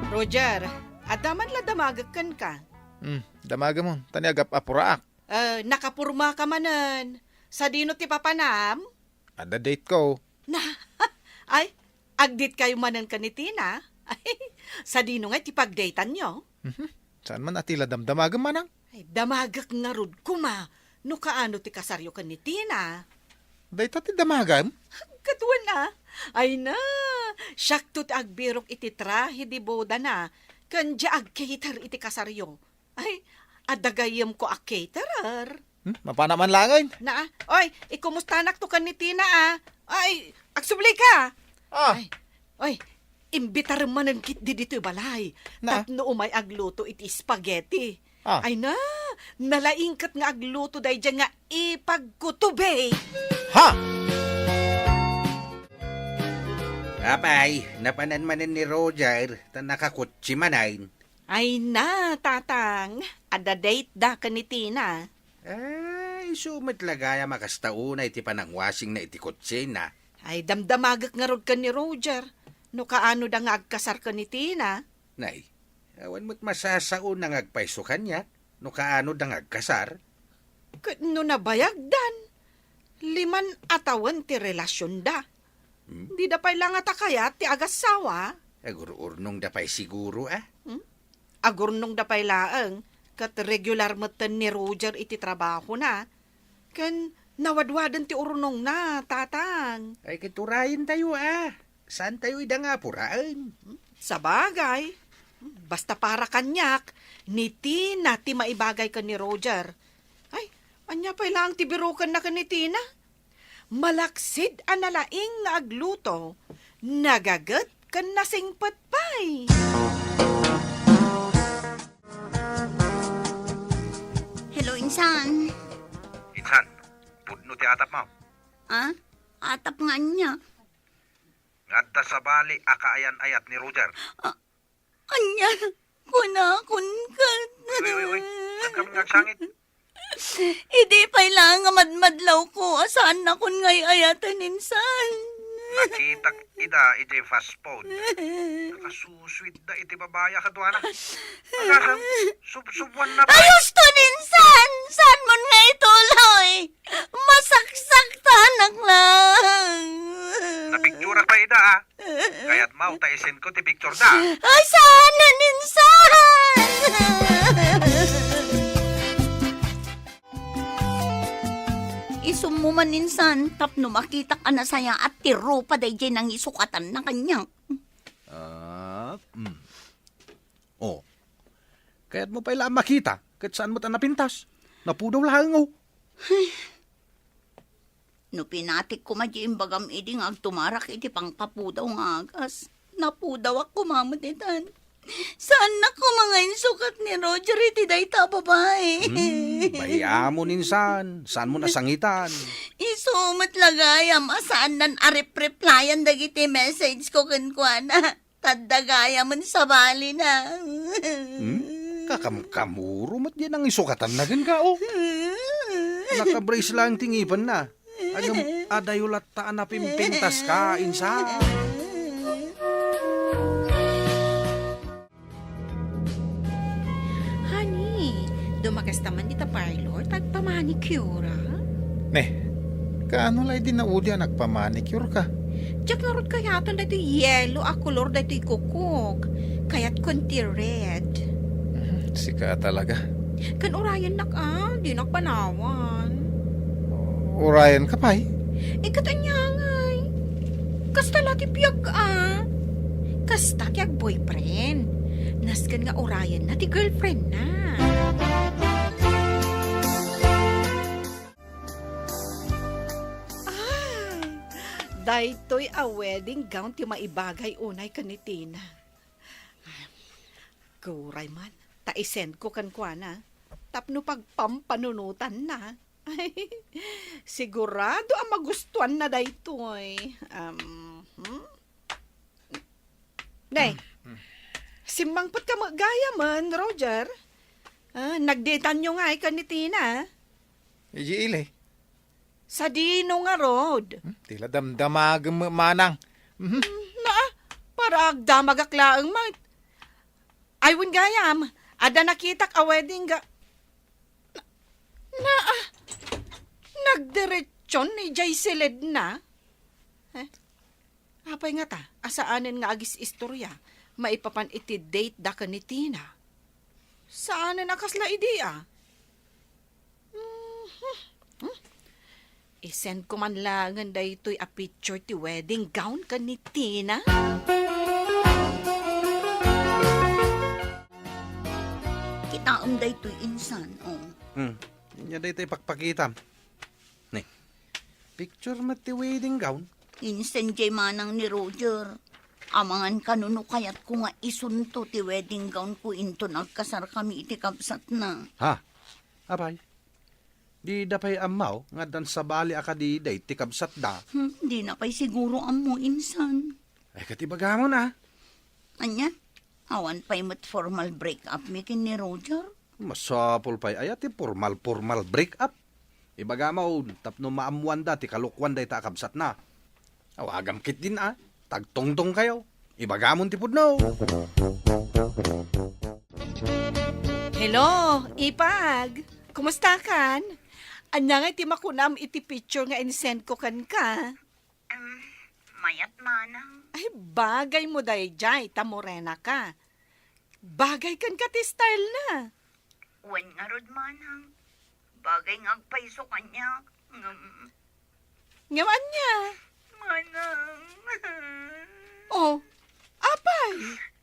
Roger, adda man la damagek kenka? Hmm, damagemon, ta ni agap-apuraak. Eh, nakapurmaka manen. Sadino ti papanam? Adda date ko. Na, ay, agdate kayo manen ken ni Tina? Ay, sadino ngay ti pagdateanyo? Mhm. Saan man a ti la damdamagem, manang? Ay, damagek ngarud koma no kaano ti kasaryo ken ni Tina. Dayta ti damagem? Ket wen a. Ay na, siakto ti agbirok iti trahe de bodana, ken dia agcater iti kasaryo. Ay, adda gayyemko a caterer. Hmm? Mapana man laengen. Na, oy, ikumustanakto ken ni Tina, a. Ay, agsubli ka. Ah. Ay, oy, imbitarem manen ketdi ditoy balay. Na? Tapno umay agluto iti spaghetti. Ah. Ay na, nalaingket nga agluto daydiay nga ipagkutube. Ha? Apay, napanan manen ni Roger, ta nakakutsi manen. Ay na, Tatang, adda date da ken ni Tina. Ay, isu met la gayam a kasta unay ti panangwasingna iti kutsina. Ay, damdamagek ngarud ken ni Roger, no kaano da nga agkasar ken ni Tina. Nay, awan met masasaona nga agpayso kaniak, no kaano da nga agkasar. Ket no nabayagdan, Liman a tawen ti relasionda. Hmm? Dida pay la ngata kayat ti agassawa. Agur-urnongda pay siguro, ah. Hmm? Agurnongda pay laeng, ket regular metten ni Roger iti trabahona. Ken nawadwaden ti urnongna, Tatang. Ay, ket urayentayo, ah. Saantayo ida nga apuraen? Sabagay, basta para kaniak, ni Tina ti maibagay ken ni Roger. Ay, ania pay laeng ti birokenna ken ni Tina? Malaksid a nalaing nga agluto, nagaget ken nasingpet pay. Hello, insan. Insan, pudno ti atapmo. Ah? Atap nga ania? Nga adda sabali a kaayan-ayat ni Roger. Ah, ania? Kunakon ket. Uy, uy, uy, uy. Saan kami nga agsangit? Idi pay laeng nga madmadlawko a saannakon nga ay-ayaten, insan. Nakitak ida idiay fast food. Nakasusuitda iti babai a kaduana. Agasem, subsubuanna pay. Ay, husto, insan! Saanmon nga ituloy? Masaksaktanak laeng. Napicturak pay ida, ah. Kayatmo ta isendko ti picture da? Ay, saan, insan! Isummo man, insan, tapno makitak a nasayaat ti rupa daydiay nangisukatanna kaniak. Ah, mm. Oh. Kayatmo pay la a makita, ket saan met a napintas. Napudaw laeng, oh. No pinatik koma di imbagam idi nga agtumarak iti pangpapudaw nga agas, napudawak koma met itan. Saannak koma nga insukat ni Roger iti dayta a babai. Hmm, bay-amon insan. Saanmo nasangitan? Isu met la gayam a saannan a rep-replyan dagiti message ko kenkuana. Tadda gayamen sabalina. Hmm? Kakamkamuro met diay nangisukatanna kenka, oh. Nakabrace laeng ti ngipenna. Ngem adayo latta a napimpintaska, insan. Honey, dumakes ta man dita parlor, ta agpamanicure, ah? Ne, kaano la idi naudi a nagpamanicure ka? Diak ngarud kayaten daytoy yellow a kolor daytoy kukok. Kayatkon ti red. Mhm, sika talaga. Ken urayennak, ah, dinak panawan. Urayenka pay? Eh, ket ania ngay? Kasta la ti biag, ah. Kasta ti agboyfriend. Nasken nga urayenna ti girlfriendna. Ah, daytoy a wedding gown ti maibagay unay ken ni Tina. Uray man, ta isendko kenkuana tapno pagpampanunotanna. Ay, sigurado a magustuanna daytoy. Um, hmm? Ne, simmangpetka met gayamen, Roger. Ah, nagdateanyo ngay ken ni Tina? Idiay ili. Sadino ngarud? Hmm, ti la damdamagem met manang. Mhm. Hmm, naa, para agdamagak laeng met. Ay, wen gayam, adda nakitak a wedding ga-, na, naa, nagdiretson idiay siledna. Eh? Apay ngata a saanen nga agis-istorya maipapan iti date da ken ni Tina? Saanen a kasla idi, ah. Mhm. Hmm? I-send ko man laengen daytoy a picture ti wedding gown ken ni Tina. Kitaem daytoy insan, oh. Hmm. Ania daytoy pakpakitam? Ne. Picture met ti wedding gown? Insan diay manang ni Roger. Amangan kano no kayatko nga isunto ti wedding gown ko inton agkasarkami iti kabsatna. Ha? Apay? Dida pay ammo nga addan sabali a kadi daytoy kabsatda? Hmm, dina pay siguro ammo, insan. Ay, ket ibagamon, ah. Ania? Awan pay met formal break-up mi ken ni Roger? Masapul pay aya ti formal-formal break-up? Ibagam tapno maammoanda ti kalokuan dayta a kabsatna. Awagam ketdin a, ta agtongtongkayo. Ibagamon ti pudno. Hello, Ipag. Kumustakan? Ania ngay ti makunam iti picture nga insend ko kenka? Em, mayat manang. Ay, bagay mo daydiay ta morena ka. Bagay kenka ti style na. Wen ngarud manang. Bagay nga agpayso kaniak. Ngem, ngem ania? Manang. Oh, apay?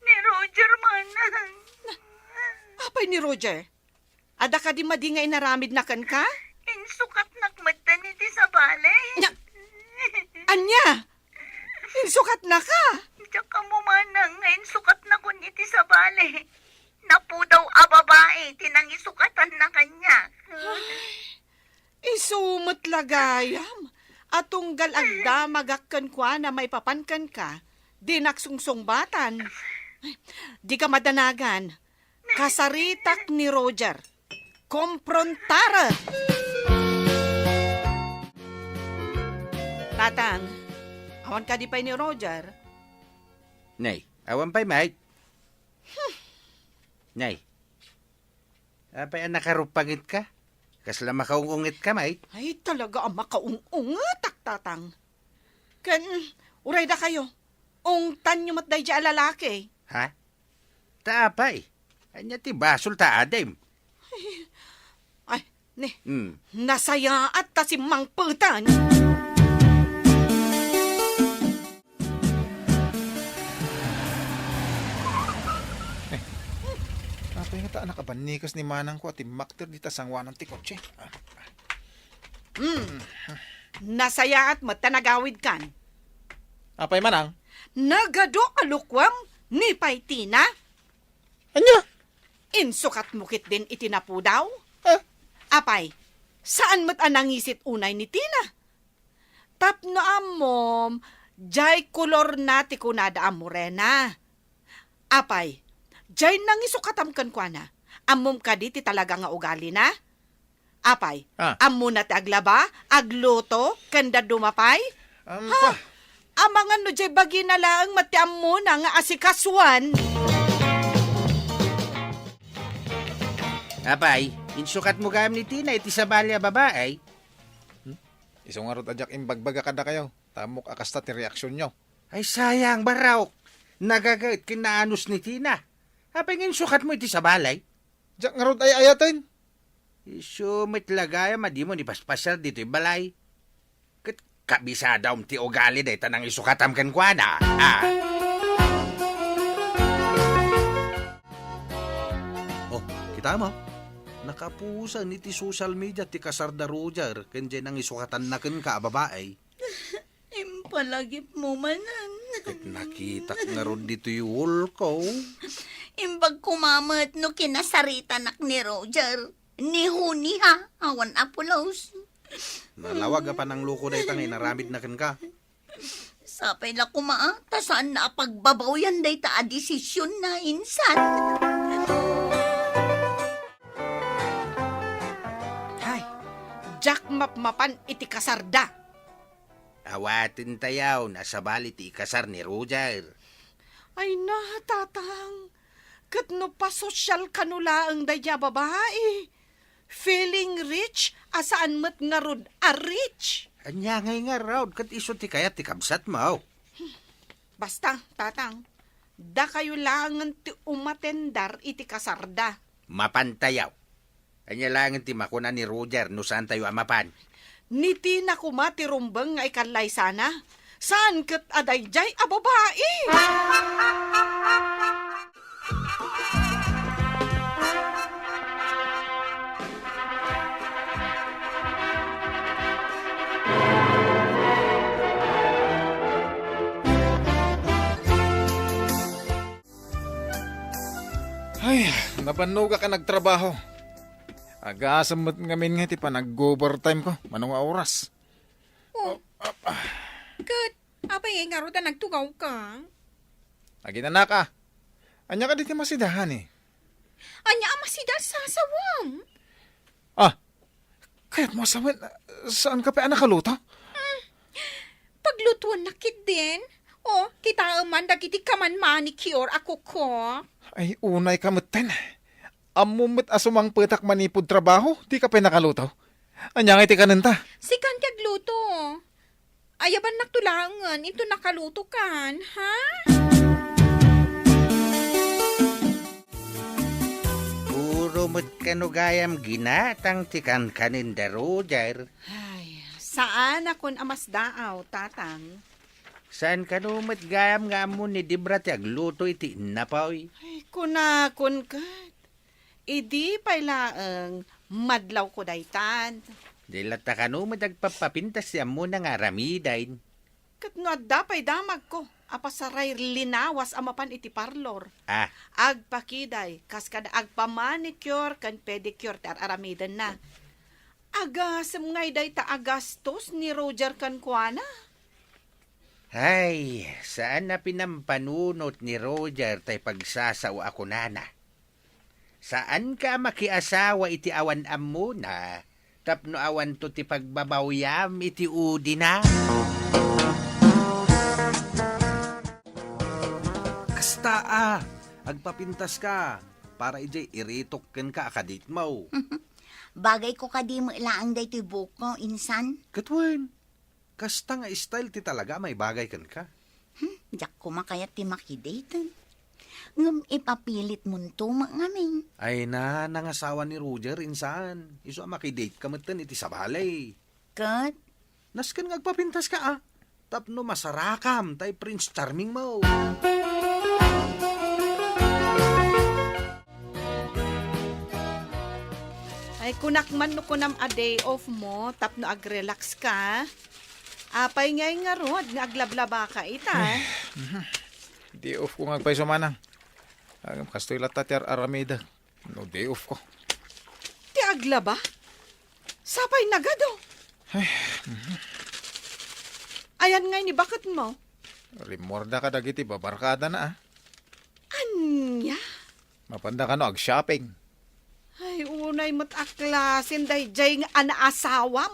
Ni Roger manang. Na, apay ni Roger? Adda kadi madi nga inaramidna kenka? Insukatnak metten iti sabali. Nya, ania? Insukatnaka? Diak ammo manang nga insukatnakon iti sabali. Napudaw a babai ti nangisukatanna kaniak. Ay, isu met la gayam a tunggal agdamagak kenkuana maipapan kenka, dinak sungsungbatan. Ay, dika madanagan. Kasaritak ni Roger. Komprontar! Tatang, awan kadi pay ni Roger? Nay, awan pay met. Nay, apay a nakarupangetka? Kasla makaung-ungetka met? Ay, talaga a makaung-ungetak, Tatang. Ken, uray dakayo, ungtanyo met daydiay a lalaki. Ha? Ta apay, ania ti basol ta adim? Ay, ni, Hmm. Nasayaat ta simmangpetan. Eh, apay ngata a nakabannikas ni manangko a timmakder dita sanguanan ti kotse? Ah, ah. Hmm. Nasayaat met ta nagawidkan. Apay manang? Nagadu a lukuam ni pay Tina? Ania? Insukatmo ketdin iti napudaw? Ah. Apay, saan met a nangisit unay ni Tina? Tapno ammom, diay kolorna ti kunada a morena. Apay, diay nangisukatam kenkuana. Ammom kadi ti talaga nga ugalina? Apay, Ah. ammona ti aglaba, agluto, ken dadduma pay? Am, Ha? pa. Amangan no diay bagina laeng met ti ammona nga asikasuan. Apay, insukatmo gayam ni Tina iti sabali a babai? Hmm? Isu ngarud a diak imbagbaga kadakayo, ta ammok a kasta ti reaksionyo. Ay, sayang, barok. Nagagaet ken naanus ni Tina. Apay nga insukatmo iti sabali? Diak ngarud ay-ayaten. Isu met la gayam a dimo ni paspasiar ditoy balay. Ket kabisadaom ti ugali dayta nangisukatam kenkuana. Ah. Oh, kitaem a. Nakapusen iti social media ti kasar da Roger ken diay nangisukatanna kenka a babai. Impalagipmo manen. Ket nakitak ngarud ditoy wall ko. Imbag koma met no kinasaritanak ni Roger, ni Honey ha, awan a pulos. Nalawag a panangluko dayta nga inaramidna kenka. Sapay la koma, ta saanna a pagbabawian dayta a desisionna insan. Hay, diak mapmapan iti kasarda. Awaten tayaw, nasabali ti ikasar ni Roger. Ay na, Tatang. Ket no pasosyal kano laeng daydiay a babai, feeling rich a saan met ngarud a rich. Ania ngay ngarud ket isu ti kayat ti kabsatmo? Basta, Tatang, dakayo laengen ti umatendar iti kasarda. Mapantayaw. Ania laengen ti makuna ni Roger no saantayo a mapan? Ni Tina koma ti rumbeng nga ikallaysana. Saan ket a daydiay a babai? Ay, nabannogak a nagtrabaho. Agasem met ngamin nga ti panag-overtime ko, mano nga oras. Oh. Ket, apay ngay ngarud a nagtugawka? Aginanaka. Ania kadi ti masida, honey? Ania a masida, sasawem? Ah, kayatmo a sawen, saanka pay a nakaluto? Mm. Paglutuennak ketdin. Oh, kitaem man dagiti kaman manicure a kuko. Ay, unayka metten. Ammom met a sumangpetak manipud trabaho, dika pay nakaluto. Ania ngay ti kanenta? Sikan ti agluto. Ayabannakto laengen inton nakalutokan, ha? Puro met kano gayam ginatang ti kankanenda, Roger. Ay, saan a kun a masdaaw, Tatang. Saan kano met gayam nga ammo ni Debra ti agluto iti innapoy? Ay, kunakon ket. Idi pay laeng, madlawko daytan. Di latta kano met agpappapintas ti ammona nga aramiden. Ket no adda pay damagko a pasaray linawas a mapan iti parlor, Ah. agpakiday kas kada agpamanicure ken pedicure ti ar-aramidenna. Agasem ngay dayta a gastos ni Roger kenkuana? Ay, saan a pinampanunot ni Roger tay pagsasao a kunana. Saanka a makiasawa iti awan ammona, tapno awanto ti pagbabawyam iti udina. Kasta a, agpapintaska para idiay iritok kenka a kaditmo. Bagayko kadi met laeng daytoy buokko, insan? Ket wen, kasta nga style ti talaga a maibagay kenka. Hmm, diak koma kayat ti makidate. Ngem ipapilitmonto met ngamin. Ay na, nangasawa ni Roger, insan. Isu a makidate ka metten iti sabali. Ket? Nasken nga agpapintaska a, tapno masarakam tay Prince Charming mo. Ay, kunak man no kunam a day off mo, tapno ag-relax ka. Apay ngay ngarud nga aglablaba ka ita? Ay, mhm. Day off ko nga agpayso, manang. Agam kastoy latta ti ar-aramidek no day off ko. Ti aglaba? Sapay nagado. Ay, mhm. Ayan ngay ni baket mo? Rimmuarda kadagiti babarkada na, ah. Anya? Mapanda kano ag-shopping? Ay, unay met a klasen daydiay nga anaasawam?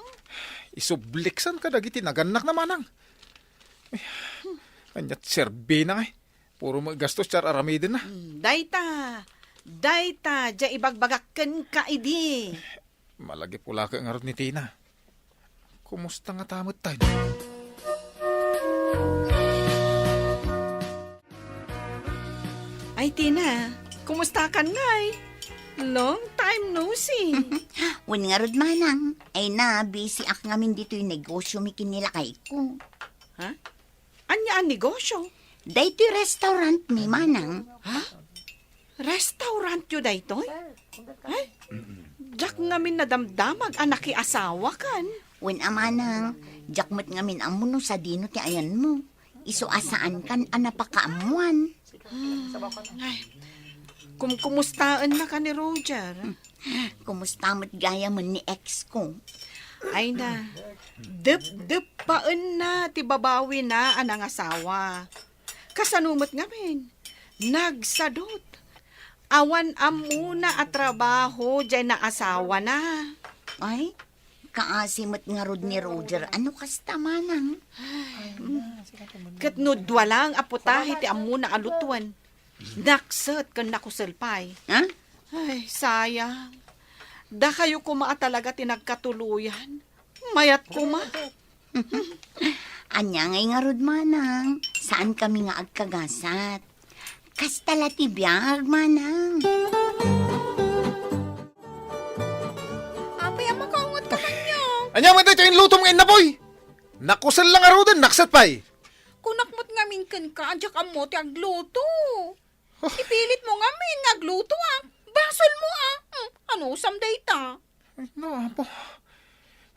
Isubliksan kadagiti nagannak na manang. Ay, anya ti serbina ngay? Puro met gastos ti ar-aramiden na. Hmm, dayta, dayta, diay ibagbagak kenka idi. Malagip ulaka ngarud ni Tina. Kumusta ngata metten? Ay, Tina, kumusta kan ngay? Long time no see. Wen ngarud manang, ay na, busy ak ngamin ditoy negosyo mi ken ni lakayko. Ha? Ania a negosyo? Daytoy restaurant mi, manang. Ha? Restaurant yo daytoy? Ay, diak ngamin nadamdamag a nakiasawa kan. Wen a manang, diak met ngamin ammo no sadino ti ayanmo. Isu a saan kan a napakaammoan. Hmm, ay, kumkumustaen na ka ni Roger? Kumusta met gayamen ni ex ko? Ay na, depdepaenna ti babawina a nangasawa. Kasano met ngamin? Nagsadut. Awan ammona a trabaho diay naasawana. Ay, kaasi met ngarud ni Roger a no kasta manang. Ay, ket no dua lang a putahe ti ammona a lutoen, nakset ken nakusel pay. Ha? Ay, sayang. Dakayo koma a talaga ti nagkatuloyan. Mayat koma. Ania ngay ngarud manang, saan kami nga agkagasat. Kasta la ti biag, manang. Apay, a makaungot ka kaniak? Ania met daytoy inlutom nga innapoy? Nakusel la ngaruden, nakset pay. Kunak met ngamin kenka a diak ammo ti agluto. Oh. Ipilit mo ngamin nga aglutoak. Basol mo, ah. Hmm, anusam dayta? Ay, no, Apo.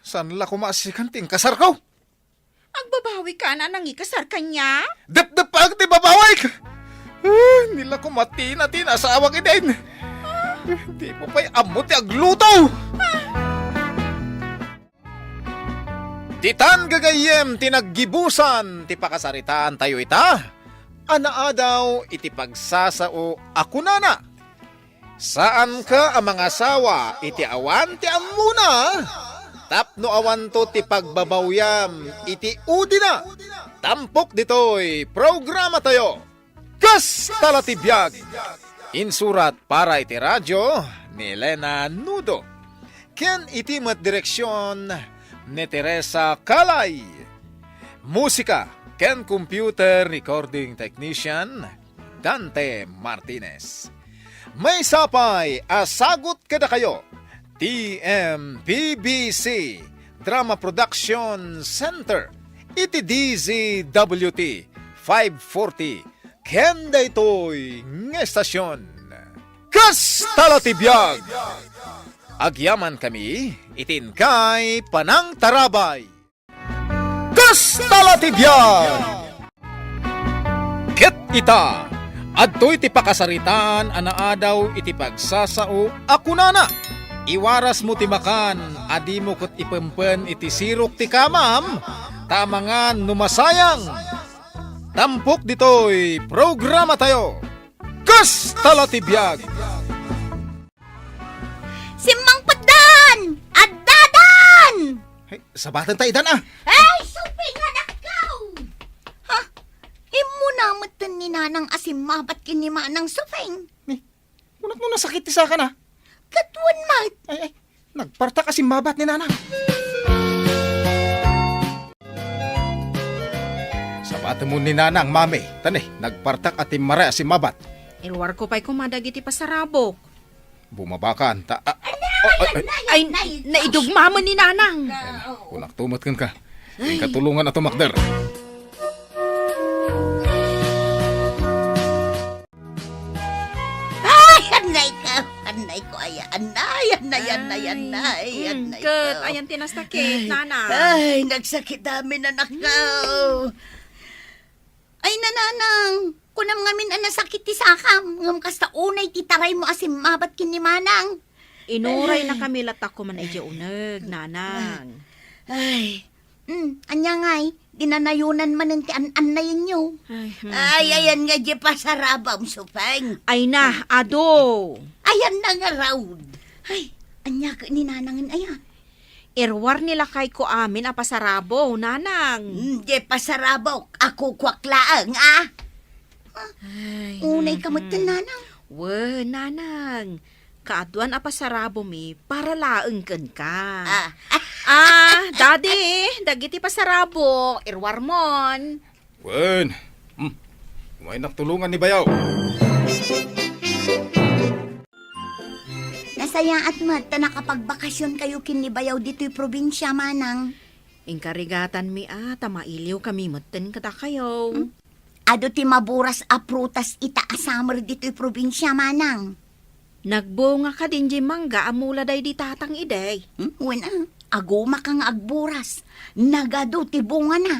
Saan la koma a sikan ti inkasarko? Agbabawi ka na nangikasar kaniak? Depdep pa ti babawik! Ah, nila ko matina-tina sa awag iden. Ah, di mo pa'y ammo ti agluto! Ditan gagayyem ti naggibusan ti pakasaritaan tayo ita, a naadaw iti pagsasao a kunana, Saanka a mangasawa iti awan ti ammona, tapno awanto ti pagbabawyam iti udina. Tampok ditoy programa tayo. Kasta la ti biag. Insurat para iti radyo ni Elena Nudo. ken iti met direksion ni Teresa Calay. Musika ken computer recording technician, Dante Martinez. Maysa pay a sagut kadakayo, T M P B C Drama Production Center, iti D Z W T five forty, ken daytoy nga estasion. Kasta la ti biag! Agyaman kami iti inkay panangtarabay. Kasta la ti biag! Ket ita, adtoy ti pakasaritaan a naadaw iti pagsasao a kunana, "Iwarasmo ti makan a dimo ket ipempen iti sirok ti kamam, ta amangan no masayang." Tampok ditoy programatayo, Kasta la ti biag! Simmangpetdan! Addadan! Ay, sabaten ta idan, a. Ay, Suping, anakko! Ha? Immuna metten ni Nanang a simmabat ken ni Manang Suping. Ni, kunak no nasakit ti sakana. Ket wen met. Ay, ay, nagpartak a simmabat ni Nanang. Sabatenmo ni Nanang, Mami. Ta ni, nagpartak a timmare a simmabat. Iruarko pay koma dagiti pasarabok. Bumabakan, ta, a, a, a, a, ay, naidugmaman ni Nanang. Ay, kunakto met kenka. Ay. Inka tulongan a tumakder. Ay, annay ka. Annay ko, ay, annay, annay, annay, annay, mm, annay ket ko. Ayan ti nasakit, ay, Nanang. Ay, nagsakit amin, anakko. Mm. Ay, Nanang, kunam ngamin a nasakit ti sakam, ngem kasta unay ti taraymo a simmabat ken ni Manang. Inuray, ay, nakami latta koma idiay uneg, Nanang. Ay, mm, ania ngay, dinanayonan manen ti an-annayenyo. Ay, mm. Ay, ayan nga di pasarabam, Suping. Ay na, adu. Ayan na nga raud. Ay, ania ket ni Nanangen aya? Iruar ni lakayko amin a pasarabo, Nanang. Mm, di pasarabok, a kukuak laeng, a. Ay, unay ka metten, mm-mm, Nanang. Wen, Nanang. Kaaduan a pasarabomi para laeng kenka. Ah. Ah, Daddy, dagiti pasarabo, iruarmon. Wen. Hmm. Umaynak tulongan ni Bayaw. Nasayaat met ta nakapagbakasionkayo ken ni Bayaw ditoy probinsia, Manang. Inkarigatanmi a ta mailiwkami metten kadakayo. Hmm? Adu ti maburas a prutas ita a summer ditoy probinsia, Manang. Nagbunga kadin diay mangga a mula daydi tatang idi? Hmm? Wen a, agumaka nga agburas. Nagadu ti bungana.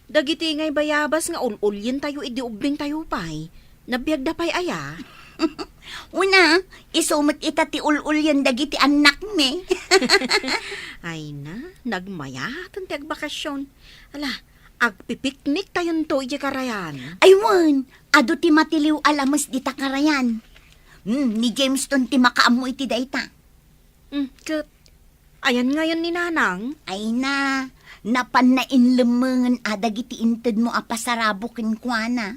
Dagiti ngay bayabas nga ul-ulientayo idi ubbingtayo pay, nabiagda pay aya? Wen a, isu met ita ti ul-ulien dagiti annakmi. Ay na, nagmayaten ti agbakasion. Ala, agpipikniktayonto idiay karayan. Ay wen, adu ti matiliw a lames dita karayan. Hmm, ni Jameson ti makaammo iti dayta. Hmm, ket ayan ngayon ni Nanang? Ay na, napanna inlemmengen a dagiti intedmo a pasarabo kenkuana.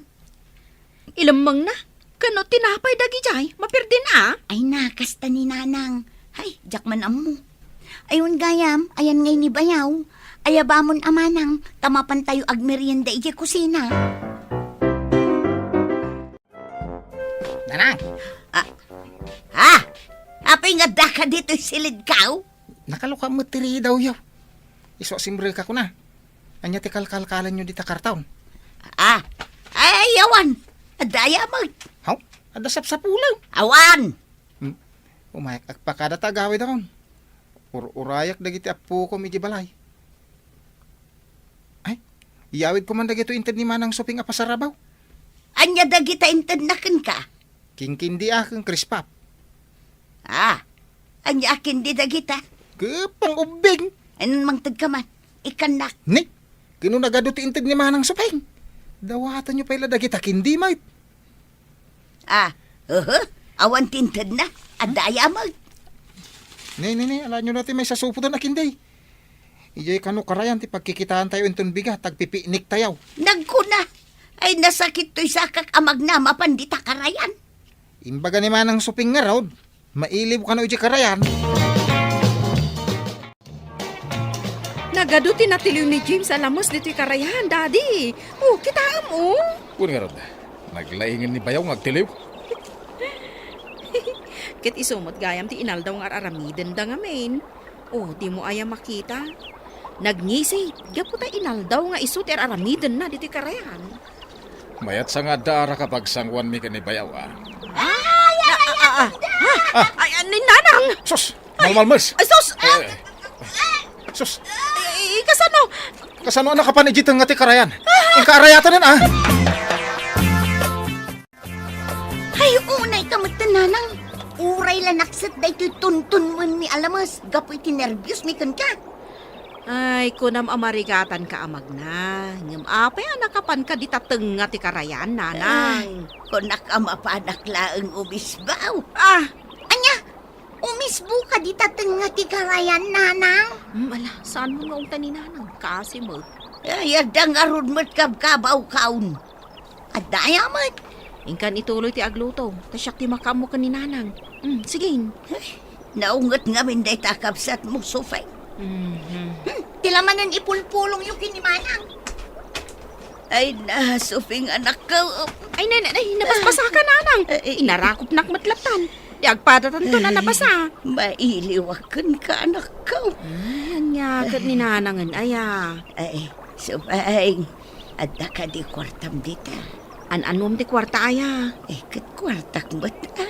Ilemmengna? Ken no tinapay dagidiay, mapirdin a? Ay na, kasta ni Nanang. Hay, diak man ammo. Ay wen gayam, ayan ngay ni Bayaw. Ayabamon a Manang, ta mapantayo agmerienda idiay kusina. Nanang! Ah, ah! Apay nga addaka ditoy silidko? Nakaluka met ti ridaw, yo. Isu a simreka kuna. Ania ti kalkalkalanyo dita karton? Ah, ay, awan. Adda aya met. Haw? Adda sapsapulen? Awan. Hmm. Umayak agpakada ta agawidakon. Ur-urayak dagiti appokom idiay balay. Ay, iyawidko man dagitoy inted ni Manang Suping a pasarabaw. Ania dagita intedna kenka? King candy a ken Crisp Puff. Ah, ania a candy dagita? Ket pang-ubbing. Ay, mangtedka man. Ikkannak. Ni, ket no nagadu ti inted ni Manang Suping, dawatenyo pay la dagita candy met. Ah, uhu, awan ti intedna. Adda aya met. Ni, ni, ni, alaenyo na ti maisasupoten a candy. Idiay kano karayan ti pagkikitaantayo inton bigat, agpipikniktayo. Nagkuna, ay nasakit toy sakak a magnam a pan dita karayan. Imbaga ni Manang Suping ngarud, mailiw kano idiay karayan. Nagadu ti natiliw ni James a lames ditoy karayan, Daddy. O, kitaem, o. Wen ngarud, naglaingen ni Bayaw nga agtiliw. Ket isu met gayam ti inaldaw nga ar-aramidenda ngamin. O, dimo aya makita? Nagngisit, gapu ta inaldaw nga isu ti ar-aramidenna ditoy karayan. Mayat sa nga adda a rakapagsangoanmi ken ni Bayaw, a. Ay, ay, ay, ay, ah, ah, ah. Ay, ah, ni Nanang! Sus! Ay, malmalmes! Ay, sus! Ah! Eh, sus! Ay, kasano? Kasano a nakapan iti tengnga ti karayan? Ah! Inka arayatanen, a! Ay, unay ka met, Nanang. Uray la nakset daytoy tuntunmoenmi a lames gapu iti nerbiosmi kenka. Ay, kunam a marigatanka a magna. Ngem apay a nakapanka dita tengnga ti karayan, Nanang? Ay, kunak a mapanak laeng umisbaw. Ah! Ania? Umisboka dita tengnga ti karayan, Nanang? Hmm, ala, saan mo nga ungtan ni Nanang? Kasi mo. Ay, adda ngarud met kabkabawkaon. Adda aya met. Inkan ituloy ti agluto. Ta siak ti makaammo ken ni Nanang. Hmm, sige. Ay, naunget ngamin dayta a kabsatmo, Sufeng. Mhm. Hmm, ti lamanen ipulpulongyo ken ni Manang. Ay na, Sufeng, anakko. Ay, nay, nay, nay, nabasbasaka, Nanang. Ay, ay. Inarakopnak met lattan. Ti agpadatanto na nabasa. Ay, mailiwak kenka, anakko. Ay, ania ket ni Nanangen aya? Ay, Sufeng, adda kadi kuartam dita? An-anom ti kuarta aya? Eh, ket kuartak met, a.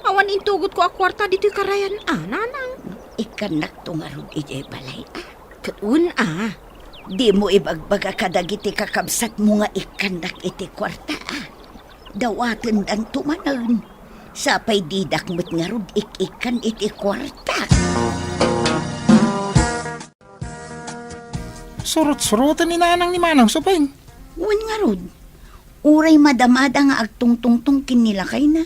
Awan intugotko a kuarta ditoy karayan, a, Nanang. Ikkannakto ngarud idiay balay, a. Ket wen, a. Dimo ibagbaga kadagiti kakabsatmo nga ikkannak iti kuarta, a. Dawatendanto manen. Sapay didak met ngarud ik-ikkan iti kuarta. Surot-suroten ni Nanang ni Manang Supeng. Wen ngarud, uray madamada nga agtungtungtong ken ni lakayna,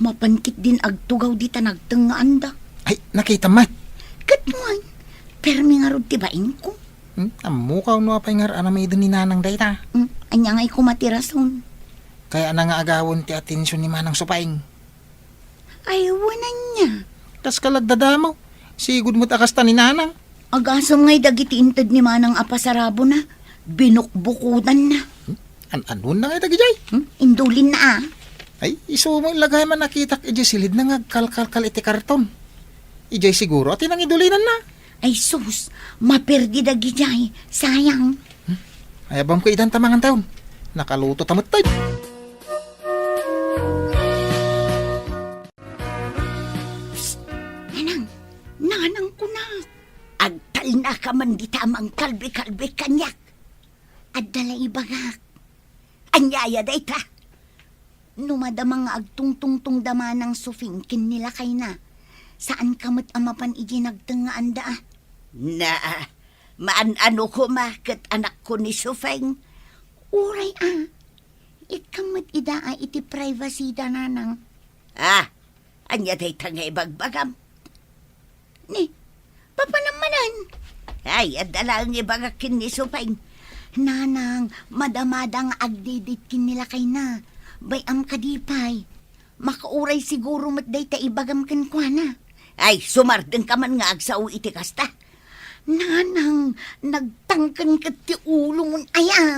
mapan ketdin agtugaw dita nagtengngaanda. Ay, nakitam met. Ket wen, permi ngarud ti bainko. Hmm, ammoka no apay nga ar-aramiden ni Nanang dayta? Hmm, ania ngay koma ti rason? Kayatna nga agawen ti atension ni Manang Supeng. Ay, wen ania. Kas ka la agdadamaw. Sigud met a kasta ni Nanang. Agasem ngay dagiti inted ni Manang a pasarabona. Binukbukodanna. Hmm? An-anonna ngay dagidiay? Hmm? Indulinna, a. Ay, isu met la gayam a nakitak idiay silidna nga agkalkalkal iti karton. Idiay siguro a ti nangidulinanna. Ay sus, maperdi dagidiay. Sayang. Hmm? Ay, abam ko idan ta mangan tayon. Nakaluto ta met tayo. Psst! Nanang! Nanang, kunak! Agtalnaka man dita a mangkalbi-kalbi kaniak. Adda la ibagak. Ania aya dayta? No madama nga agtungtungtong da Manang Supeng ken ni lakayna, saanka met a mapan idiay nagtengngaanda, a. Na, maan-ano koma ket anakko ni Supeng? Uray, a. Ikkam met ida a iti privacyda, Nanang. A, ania dayta nga ibagbagam? Ni, papanam manen? Ay, adda laeng ibagak ken ni Supeng. Nanang, madamada nga agdidit ken ni lakayna. Bay-am kadi pay. Makauray siguro met dayta ibagam kenkuana. Ay, sumardengka man nga agsao iti kasta. Nanang, nagtangken ket ti ulomon aya.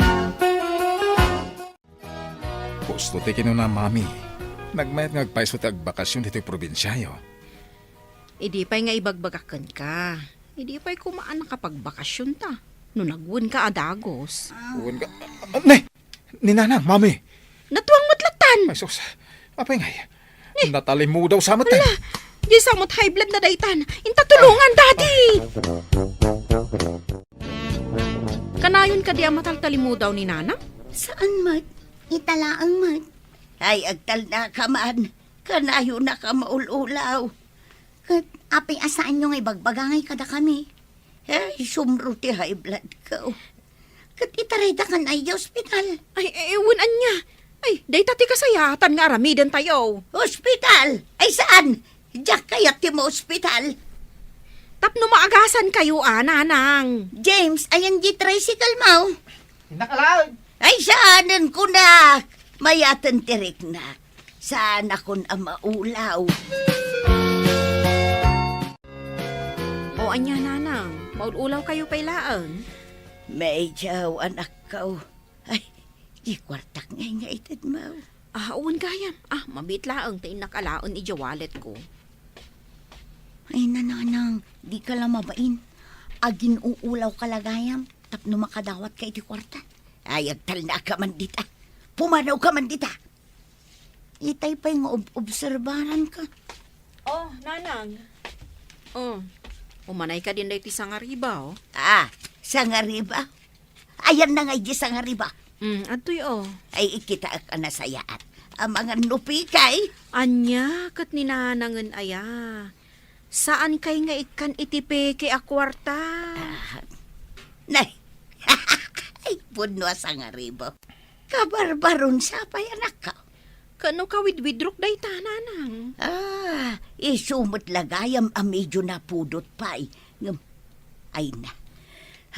Husto ti kinuna, Mami. Nagmayat nga agpayso ti agbakasion ditoy probinsiayo. Idi pay nga ibagbagak kenka, idi pay koma a nakapagbakasionta no nagwenka a dagus. Wenka, ah, ne! Ni Nanang, Mami! Natuang met lattan! Ay, sus. Apay ngay? Ni? Natalimudaw sa met, eh. Ala, di sa met high blood na daytan. Inta tulungan, Daddy! Kanayon kadi a mataltalimudaw ni Nanang? Saan met? Ita laeng met. Ay, agtalnaka man. Kanayonaka maul-ulaw. Ket apay a saanyo nga ibagbaga ngay kadakami? Ay, sumro ti high blood ko. Ket itaraydakan ay di ospital. Ay, eh, wen ania? Ay, dayta ti kasayaatan nga aramidentayo. Ospital? Ay, saan? Diak kayat ti maospital. Tapno maagasankayo a, Nanang. James, ayan di tricycle mo? Nakalaag. Ay, saanen kunak. Mayaten ti riknak. Saanakon a maulaw. O, Ania, nanang, maul-ulaw kayo pay laeng? Medyo, anakko. Ay, di kuartak ngay nga itedmo. Ah, wen gayam. Ah, mabiit laeng ta innak alaen idiay wallet ko. Ay, nanang, di ka la mabain. Agin-uulaw ka la gayam tapno makadawat ka iti kuarta. Ay, agtalna ka man dita. Pumanaw ka man dita. Itay pay nga ob-, obserbaran ka. Oh, nanang. Oh, umanay ka din daytoy sangariba, oh. Ah, sangariba? Ayan na nga iti sangariba. Mm, adtoy, oh. Ay, ikitaek a nasayaat. Amangan no pikay. Ania, ket ni nanangen aya. Saan kay nga ikkan iti peke a kuarta? Ah, nay. Ay, pudno a sangariba. Kabarbaron sa pay, anakko. Kano kawidwidrok dayta, nanang? Ah, isu met la gayam a medyo napudot pay. Ngem, ay na.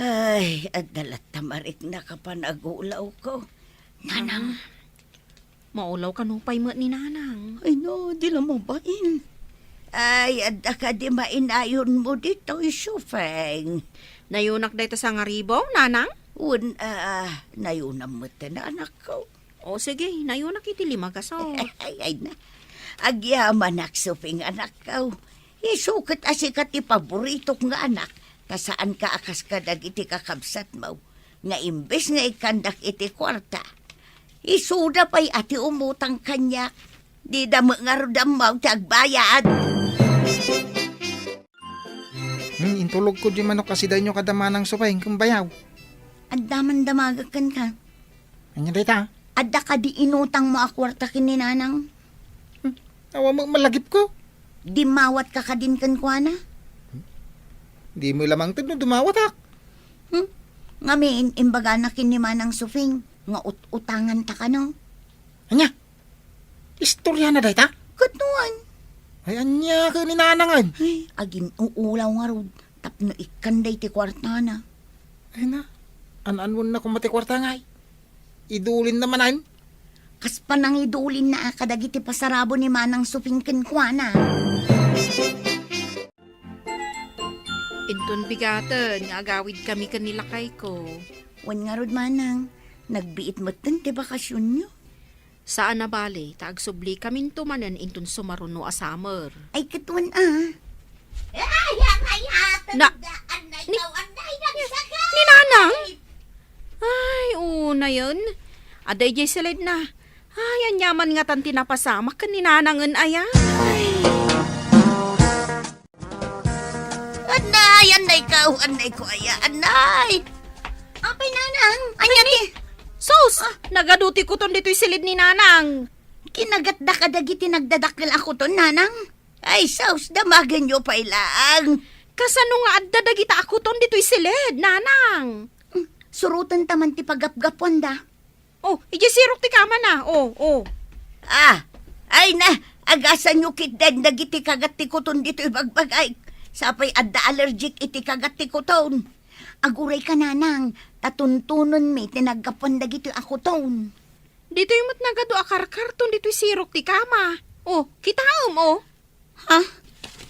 Ay, adda latta mariknak a panagulawko. Nanang. Ah, maulaw kano pay met ni nanang? Ay no, di la mabain. Ay, adda kadi mainayonmo ditoy, Supeng? Nayonak dayta sangariba, nanang? Wen, ah, nayonam met, anakko. O, sige, nayonak iti lima gaso. Ay, ay na. Agyamanak, Supeng, anakko. Isu ket a sika ti paboritok nga anak, ta saanka a kas kadagiti kakabsatmo, nga imbes nga ikkandak iti kuarta, isuda pay a ti umutang kaniak. Dida met ngarud ammo ti agbayad. Hmm, intulogko diay manok a sidaenyo kada manang Supeng ken bayaw. Adda man damagek kenka. Ania dayta? Adda kadi inutangmo a kuarta ken ni nanang? Hmm, awan met malagipko. Dimmawatka kadin kenkuana? Di mo la mangted no dumawatak. Hmm? Ngamin, imbagana ken ni Manang Supeng nga ut-utanganta kano. Ania? Istoriana dayta? Ket no wen? Ay, ania ket ni nanangen? Ay, agin-uulaw ngarud tapno ikkan daytoy kuartana. Ay na, an-anonna koma ti kuarta ngay. Idulinna manen? Kas panangidulinna a kadagiti pasarabo ni Manang Supeng kenkuana. Inton bigaten nga agawidkami ken ni lakayko. Wen ngarud, Manang, nagbiit metten ti bakasionyo. Saan a bale, ta agsublikaminto manen inton sumaruno a summer. Ay, ket wen a. Ay, aray, aten Na-, da, anay ni, kaw, anay, ni, nagsakit! Ni Nanang? Ay, unayen. Adda idiay siledna. Ay, aniaman ngatan ti napasamak ken ni Nanangen aya. Ay. Anay, anay kaw, anay ko aya, anay. Apay, Nanang, ania ti? Sus! Ah. Nagadu ti kuton ditoy siled ni Nanang. Kinagatda kadagiti nagdadakkel a kuton, Nanang? Ay, sus, damagenyo pay laeng. Kasano nga adda dagita a kuton ditoy siled, Nanang? Hmm, surotenta man ti pagapgapuanda. Oh, idiay sirok ti kamana. Oh, oh. Ah, ay na, agasanyo ketdin dagiti kagat ti kuton ditoy bagbagaek. Sapay adda allergic iti kagat ti kuton. Aguray ka, Nanang, ta tuntunonmi ti naggapuan dagitoy a kuton. Ditoy met nagadu a karkarton ditoy sirok ti kama. Oh, kitaem, oh. Ha?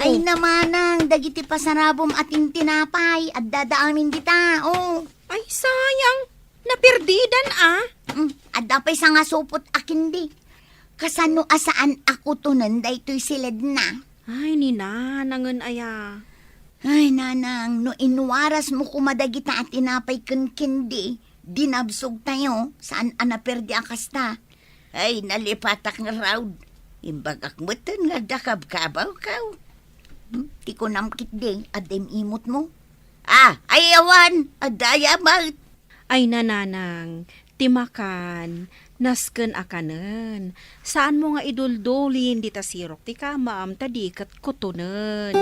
Ay, oh. Namanang, dagiti pasarabom a tintinapay, addada amin dita, oh. Ay, sayang. Naperdidan, ah. Mm, adda pay sangasupot a kindi. Kasano a saan a kutonen daytoy siledna? Ay, ni Nanangen aya. Ay, Nanang, no inwarasmo koma dagita a tinapay ken kindi, dinabsogtayo, saan a naperdi a kasta. Ay, nalipatak ngarud. Imbagak metten nga adda kabkabawkaw. Hmm? Ti kunam ketdi, adda im-imotmo. Ah, ay awan, adda aya met. Ay, Nanang, ti makan, nasken a kanen. Saanmo nga iduldulin dita sirok ti kamam, ta di ket kutonen.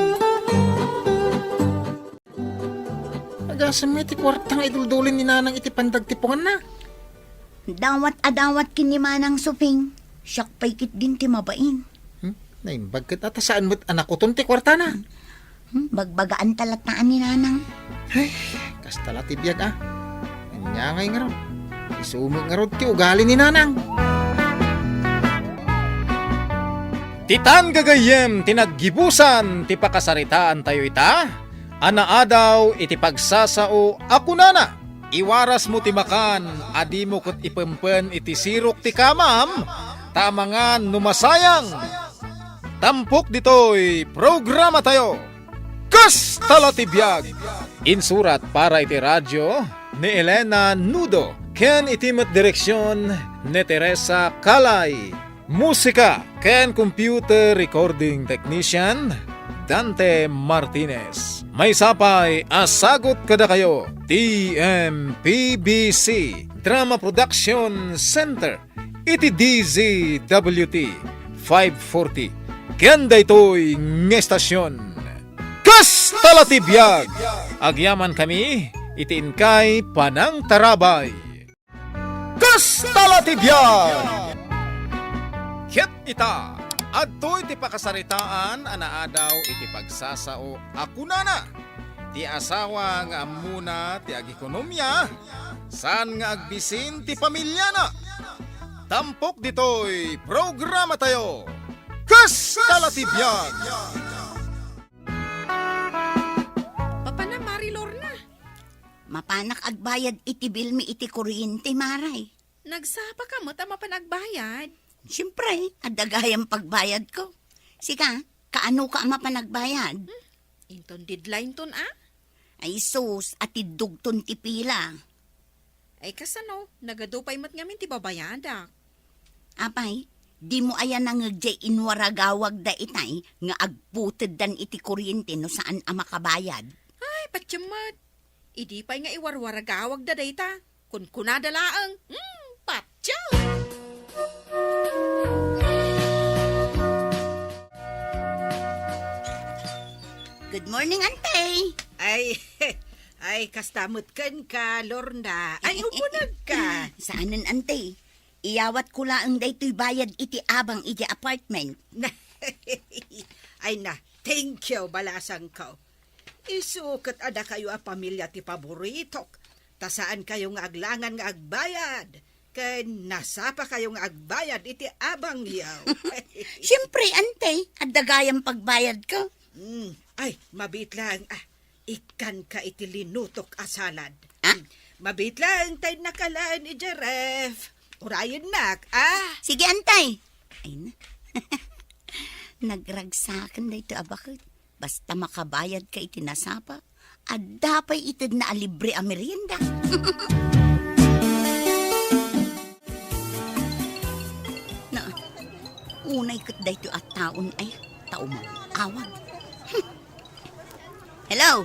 Agasem met ti kuarta nga iduldulin ni Nanang iti pandagtiponganna. Dawat a dawat ken ni Manang Suping, siak pay ketdin ti mabain. Hmm? Naimbag ket a ta saan met a nakuton ti kuartana. Hmm? Bagbagaanta latta ni Nanang. Ay, kasta la ti biag, a. Ania ngay ngarud? Isu met ngarud ti ugali ni Nanang. Ditan gagayyem ti naggibusan ti pakasaritaantayo ita. a naadaw iti pagsasao a kunana, "Iwarasmo ti makan a dimo ket ipempen iti sirok ti kamam, ta amangan no masayang." Tampok ditoy programatayo, Kasta la ti Biag! Insurat para iti radio ni Elena Nudo ken iti met direksion ni Teresa Calay. Musika ken computer recording technician, Dante Martinez. Maysa pay a sagut kadakayo ti M P B C Drama Production Center iti D Z W T five forty. Ken daytoy nga estasion, Kasta la ti Biag! Agyamankami iti inkay panangtarabay. Kasta la ti biag! Ket ita, adtoy ti pakasaritaan a naadaw iti pagsasao a kunana, ti asawa nga ammona ti agikonomia, saan nga agbisin ti pamiliana. Tampok ditoy programatayo, Kasta la ti Biag! Mapana, Mari Lorna? Mapanak agbayad iti bilmi iti kuryente, Mari. Nagsapa ka met a mapan agbayad? Siyempre, adda gayam pagbayadko. Sika, kaano ka a mapan agbayad? Hmm, inton deadline ton, a? Ay sus, atiddogton ti pila. Ay kasano, nagadu pay met ngamin ti babayadak. Apay, dimo aya nangngeg jay inwaragawagda itay nga agputeddan iti kuryente no saan a makabayad? Ay, patiem met. Idi pay nga iwarwaragawagda dayta, kunkunada laeng, "Hmm, patyo!" Good morning, Ante. Ay, ay, kasta met kenka, Lorna. Ay, umuneg ka. Saanen, Ante. Iyawatko laeng daytoy bayad iti abang iti apartment. Ay na, thank you, balasangko. Isu ket adda kayo a pamilia ti paboritok, ta saan kayo nga aglangan nga agbayad, ken nasapa kayo nga agbayad iti abangyo. Siyempre, Ante, adda gayam pagbayadko. Hmm. Ay, mabiit laeng, ah, ikkanka iti linutok a salad. Ah? Hmm. Mabiit laeng ta innaka laeng idiay ref. Urayennak, ah. Sige, Ante. Ay na. Nagragsaken daytoy a baket. Basta makabayadka iti nasapa, adda pay itedna a libre a merienda. Na, unay ket daytoy a taon ay ta umaw-awag. Hmm. Hello?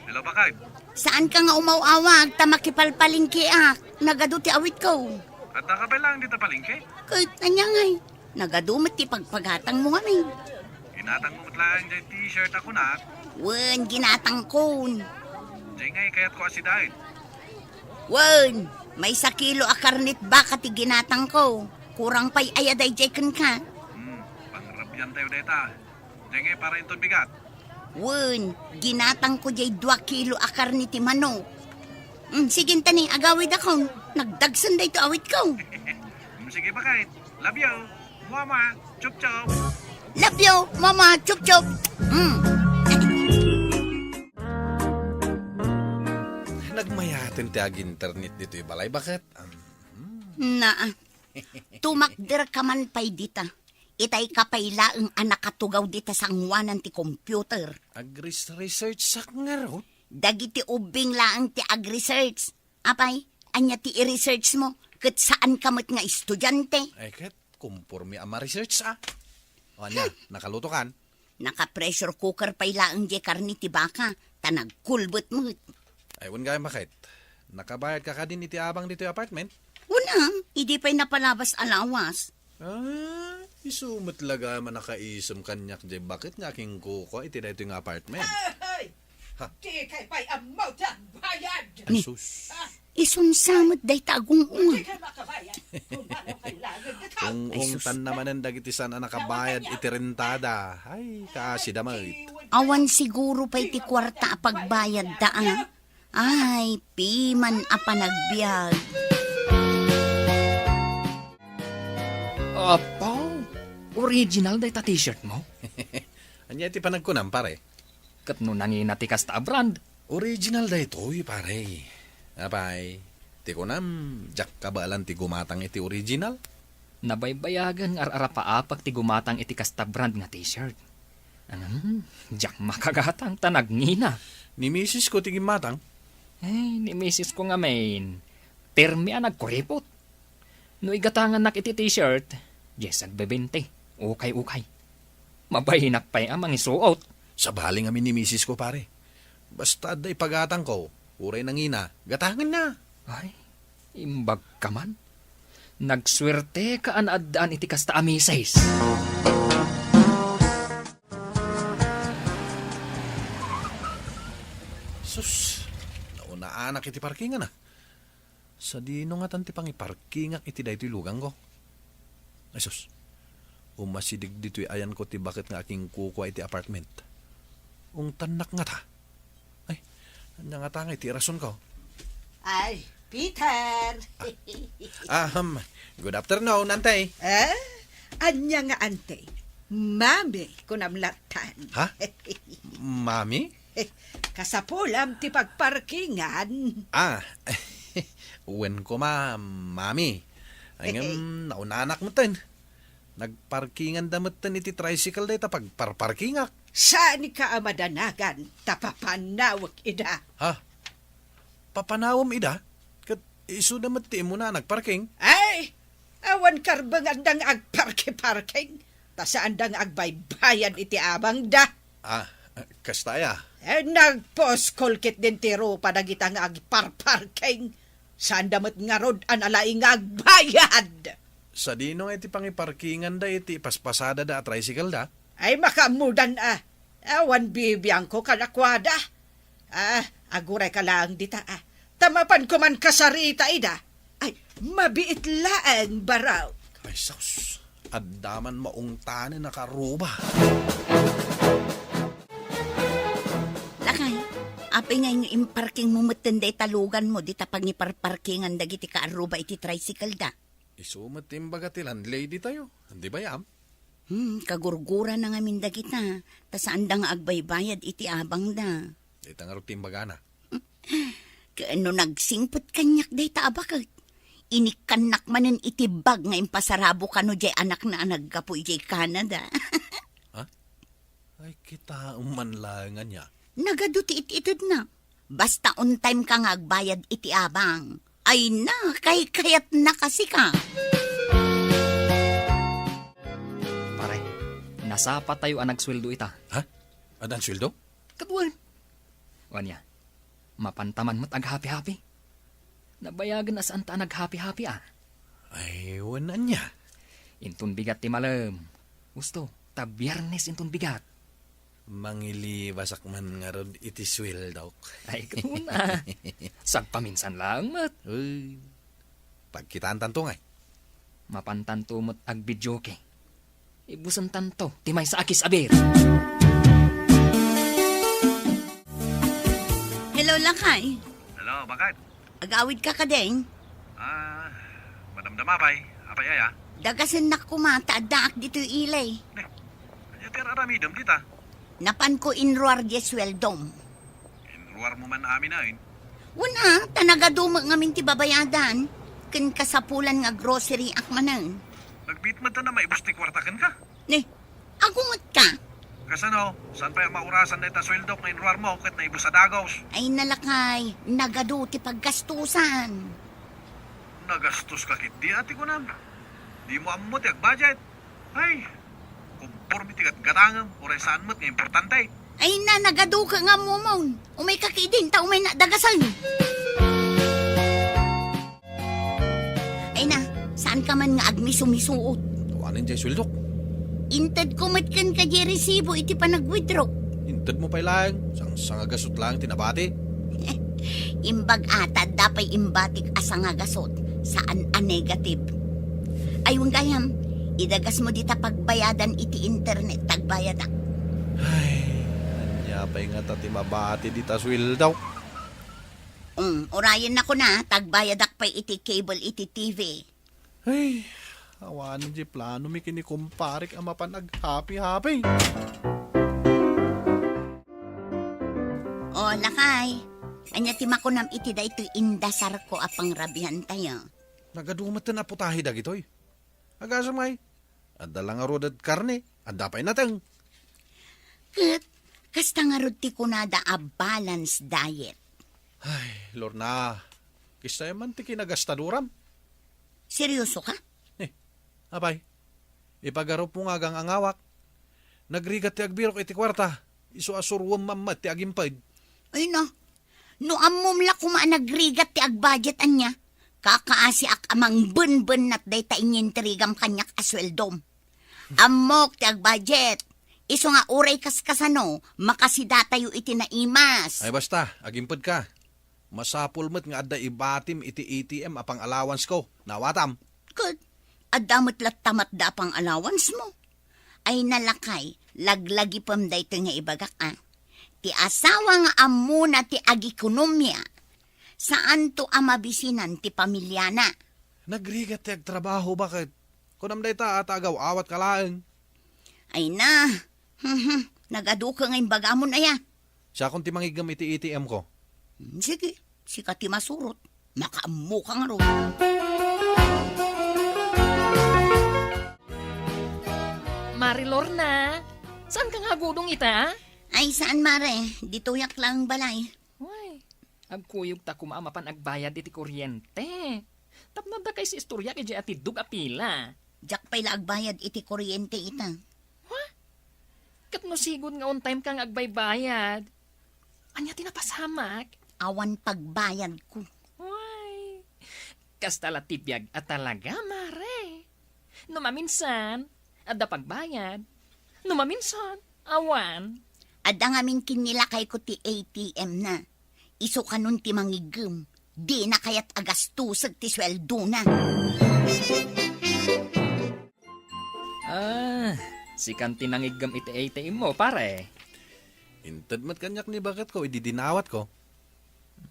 Hello, baket? Saanka nga umaw-awag ta makipalpalengkeak? Nagadu ti awitko. Addaka pay laeng dita palengke? Ket ania ngay? Nagadu met ti pagpagatangmo ngamin. Ginatangmo met laeng jay t-shirt a kunak. Wen, ginatangkon. Jay ngay kayatko a sidaen. Wen, maysa kilo a karnit baka ti ginatangko. Kurang pay aya dayjay kenka. Hmm, pangrabiantayo dayta. Jay ngay para inton bigat. Wen, ginatangko jay dua kilo a karne ti manok. Mm, sige, intani, agawidakon. Nagdagsen daytoy awitko. Mm, sige, baket. Love you. Mama, chup chup. Love you, Mama, chup chup. Mm. Nagmayaten ti ag-internet ditoy balay, baket. Um, hmm. Naa. Tumakderka man pay dita. Itay ka pay laeng a nakatugaw dita sangoanan ti computer. Agres-researchak ngarud? Dagiti ubbing laeng ti agresearch. Apay, ania ti i-researchmo? Ket saanka met nga estudiante. Ay, ket, kumpormi a ma-research, a. O, ania, nakalutokan? Naka-pressure cooker pay laeng jay karne ti baka, ta nagkulbet met. Ay, wen gayam, baket. Nakabayadka kadin iti abang ditoy apartment? Wen a, idi pay napalabas a lawas. Ah, isu met la gayam a nakaisem kaniak jay baket nga akinkukua iti daytoy nga apartment. Ay! Ha? Di kay pay ammo ti agbayad! Ay, ni, sus. Ah, isunsa met dayta agung-ungan. Di kay makabayad. Kung ano kailangan ka. Ay, sus. Ung-ungtan na manen dagiti saan a nakabayad iti rentada. Ay, kaasi da met. Awan siguro pay ti kuarta a pagbayadda, a. Ay, piman a panagbiag. Apo, original dayta t-shirt mo? Ania ti panagkunam, pare? Ket no nangina ti kasta a brand? Original daytoy, pare. Apay, ti kunam, diak kabaelan ti gumatang iti original? Nabaybayagen nga ar-arapaapak ti gumatang iti kasta brand nga t-shirt. Ngem, diak makagatang ta nagngina. Ni misis ko ti gimmatang. Eh, ni misis ko ngamin, permi a nagkuripot. No igatangannak iti t-shirt, dies agbebente. Ukay-ukay. Mabainak pay a mangisuot. Sabali ngamin ni misis ko, pare. Basta adda ipagatangko, uray nangina, gatangenna. Ay, imbag ka man. Nagsuerte ka a naaddaan iti kasta a misis. Sus, naunaanak iti parkingan, ah. Sadino ngatan ti pangiparkingak iti daytoy lugangko? Ay sus, umasideg ditoy ayanko ti baket nga akinkukua iti apartment. Ungtannak ngata. Ay, ania ngata nga iti rasonko? Ay, Peter! Ah, um, good afternoon, Ante. Eh? Ania nga Ante? Mami, kunam lattan. Ha? Mami? Kasapulam ti pagparkingan. Ah, wen koma, Mami. Ngem, naunanak metten. Nagparkinganda metten iti tricycle dayta pagparparkingak. Saan ka a madanagan ta papanawek ida? Ha? Papanawem ida? Ket isuda met ti immuna a nagparking? Ay, awan karbenganda nga agparki-parking, ta saanda nga agbaybayad iti abangda. Ah, kasta aya? Eh, nagpuskol ketdin ti rupa dagita nga agparparking. Saanda met ngarud a nalaing nga agbayad. Sadino nga iti pangiparkinganda iti ipaspasadada a tricycle da? Ay, makaammodan a. Awan bibiangko kadakuada. Ah, aguray ka laeng dita, ah. Ta mapan ko man kasarita ida. Ay, mabiit laeng, barok. Ay, sus. Adda man maungtanen a karuba. Lakay, apay nga inyo imparking mo metten dayta lugan mo, dita pangiparparkingan dagiti kaarruba iti tricycle da? Isu met ti imbaga ti landlady tayo. Di ba, yam? Hmm, kagurgura na ngamin dagita, ta saanda nga agbaybayad iti abangda. Dayta ngarud ti imbagana. Ken no nagsingpet kaniak dayta a baket, inikkannak manen iti bag nga impasarabo kano diay anakna a naggapu idiay Canada. Ha? Ay, kitaem man laeng ania. Nagadu ti it-itedna. Basta on time ka nga agbayad iti abang. Ay na, kaykayatna kasi ka. Pare, nasapa tayo a nagsueldo ita. Ha? Addan sueldo? Ket wen. Wen aya, mapan ta man met aghapi-hapi. Nabayagen a saanta a naghapi-hapi a. Ay, wen ania? Inton bigat ti malem. Husto, ta Biyernes inton bigat. Mangilibasak man ngarud iti sueldok. Ay, ket wen a. Sagpaminsan laeng met. Uy, pagkitaantanto ngay. Mapantanto met agvideoke. Ibusentanto ti maysa a kiss a beer. Hello, lakay. Hello, bakit? Agawid ka kadin? Ah, madamdama pay. Apay aya? Dagasennak koma ta addaak ditoy ilay. Ne, ania ti ar-aramidem dita? Napanko inruar diay sueldom. Inruar mo man amin, ain? Wen a, ta nagadu met ngamin ti babayadan. Ken kasapulan nga grocery ak manen. Nagbiit met a maibus ti kuarta kenka? Ne, agunget ka? Kasano? Saan pay a maurasan dayta sueldok nga inruar mo ket naibus a dagus? Ay, nalakay, nagadu ti paggastusan. Nagastos ka ketdi, ati kunam. Di mo ammo ti agbudget. Ay, kumporme ti gatgatangem, uray saan met nga importante. Ay na, nagadu ka nga, Momon. Umay ka ketdin, ta umay nadagasen. Ay na, saan ka man nga agmiso-misuot? Awanen diay sueldok. Inted ko met kenka diay resibo iti panag-withdraw. Inted mo pay laeng, sang-, sangagasut laeng ti nabati. Imbag a ta adda pay imbatik a sangagasut, saan a negative. Ay, wen gayam, idagas mo dita pagbayadan iti internet, tagbayadak. Ay, ania pay ngata ti mabati dita sueldo? Um, urayen na kuna, tagbayadak pay iti cable iti T V. Ay, awanen diay plano mi ken ni kumparek a mapan aghapi-hapi. O, lakay. Ania ti makunam iti daytoy indasarko a pangrabiantayo? Nagadu met ti naputahi dagitoy. Agasem ngay, adda la ngarud a karne, adda pay nateng. Ket, kasta ngarud ti kunada a balance diet. Ay, Lorna, kasta man ti kinagastaduram. Seryoso ka? Eh, apay, ipagarupmo nga agangangawak. Nagrigat ti agbirok iti kuarta, isu a suruem mammet ti agimped. Ay na, no ammom la koma a nagrigat ti agbudget ania, kakaasiak a mangbenbennat dayta inyintirigam kaniak a sueldom. Ammok ti agbudget, isu nga uray kaskasano, makasidatayo iti naimas. Ay basta, agimped ka. Masapul met nga adda ibatim iti A T M a pang-allowance ko. Naawatam. Ket, adda met latta matda a pang-allowance mo. Ay na lakay, laglagipem daytoy nga ibagak a. Ti asawa nga ammona ti agikonomia, saanto a mabisinan ti pamiliana. Nagrigat ti agtrabaho, baket? Kunam dayta a ta agaw-awat ka laeng. Ay na, nagadu ka nga imbagamon aya. Siakon ti mangiggem iti A T M ko. Hmm, sige, sika ti masurot. Makaammo ka ngarud. Mare Lorna, saan ka nga agudong ita? Ay, saan, mare. Ditoyak lang balay. Uy, agkuyog ta koma a mapan agbayad iti kuryente. Tapno adda kay si istoryak idiay atiddog a pila. Diak pay la agbayad iti kuryente ita. Ha? Ket no sigud nga on time ka nga agbaybayad, ania ti napasamak? Awan pagbayadko. Uy, kasta la ti biag a talaga, mare. No maminsan, adda pagbayad. No maminsan, awan. Adda ngamin ken ni lakayko ti A T M na. Isu kanon ti mangiggem. Dina kayat a gastusek ti sueldona. Ah, sikan ti nangiggem iti A T M mo, pare. Inted met kaniak ni baketko idi dinawatko.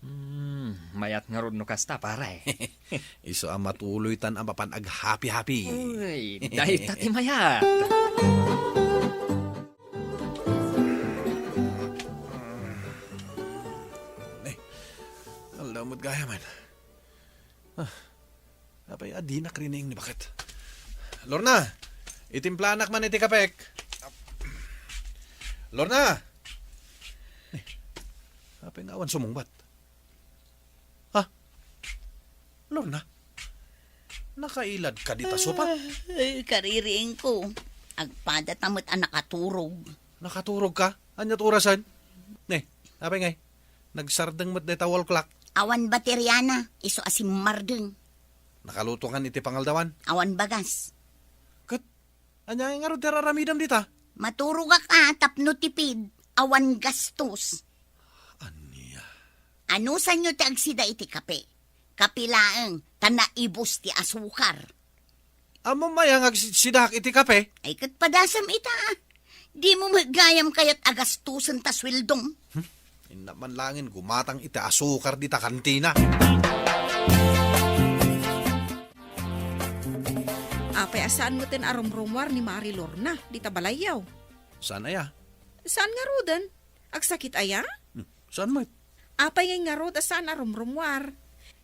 Hmm, mayat ngarud no kasta, pare. Isu a matuloytan a mapan aghapi-hapi. Uy, dayta ti mayat. Eh, aldaw met gayam. Ah, apay a dinak rining ni baket. Lorna, itimplanak man iti kapek. Lorna! Eh, apay nga awan sumungbat? Ha? Lorna? Nakailad ka dita sopa? Ay, kaririingko. Agpada ta met a nakaturog. Nakaturog ka? Ania't orasen? Ne, apay ngay? Nagsardeng met dayta wall clock. Awan bateriana, isu a simmardeng. Nakaluto kan iti pangaldawan? Awan bagas. Ket, ania ngarud ti ar-aramidem dita? Maturogak a tapno tipid, awan gastos. Ania? Anusanyo ti agsida iti kape? Kape laeng, ta naibus ti asukar. Ammom aya nga agsidaak iti kape? Ay, ket padasem ita. Dimo met gayam kayat a gastusen ta sueldom. Hmm? Inna man laengen gumatang iti asukar dita kantina. Apay a saan metten a rumrumuar ni Mari Lorna dita balayyo? Saan aya? Saan ngaruden? Agsakit aya? Hmm, saan met? Apay ngay ngarud a saan a rumrumuar?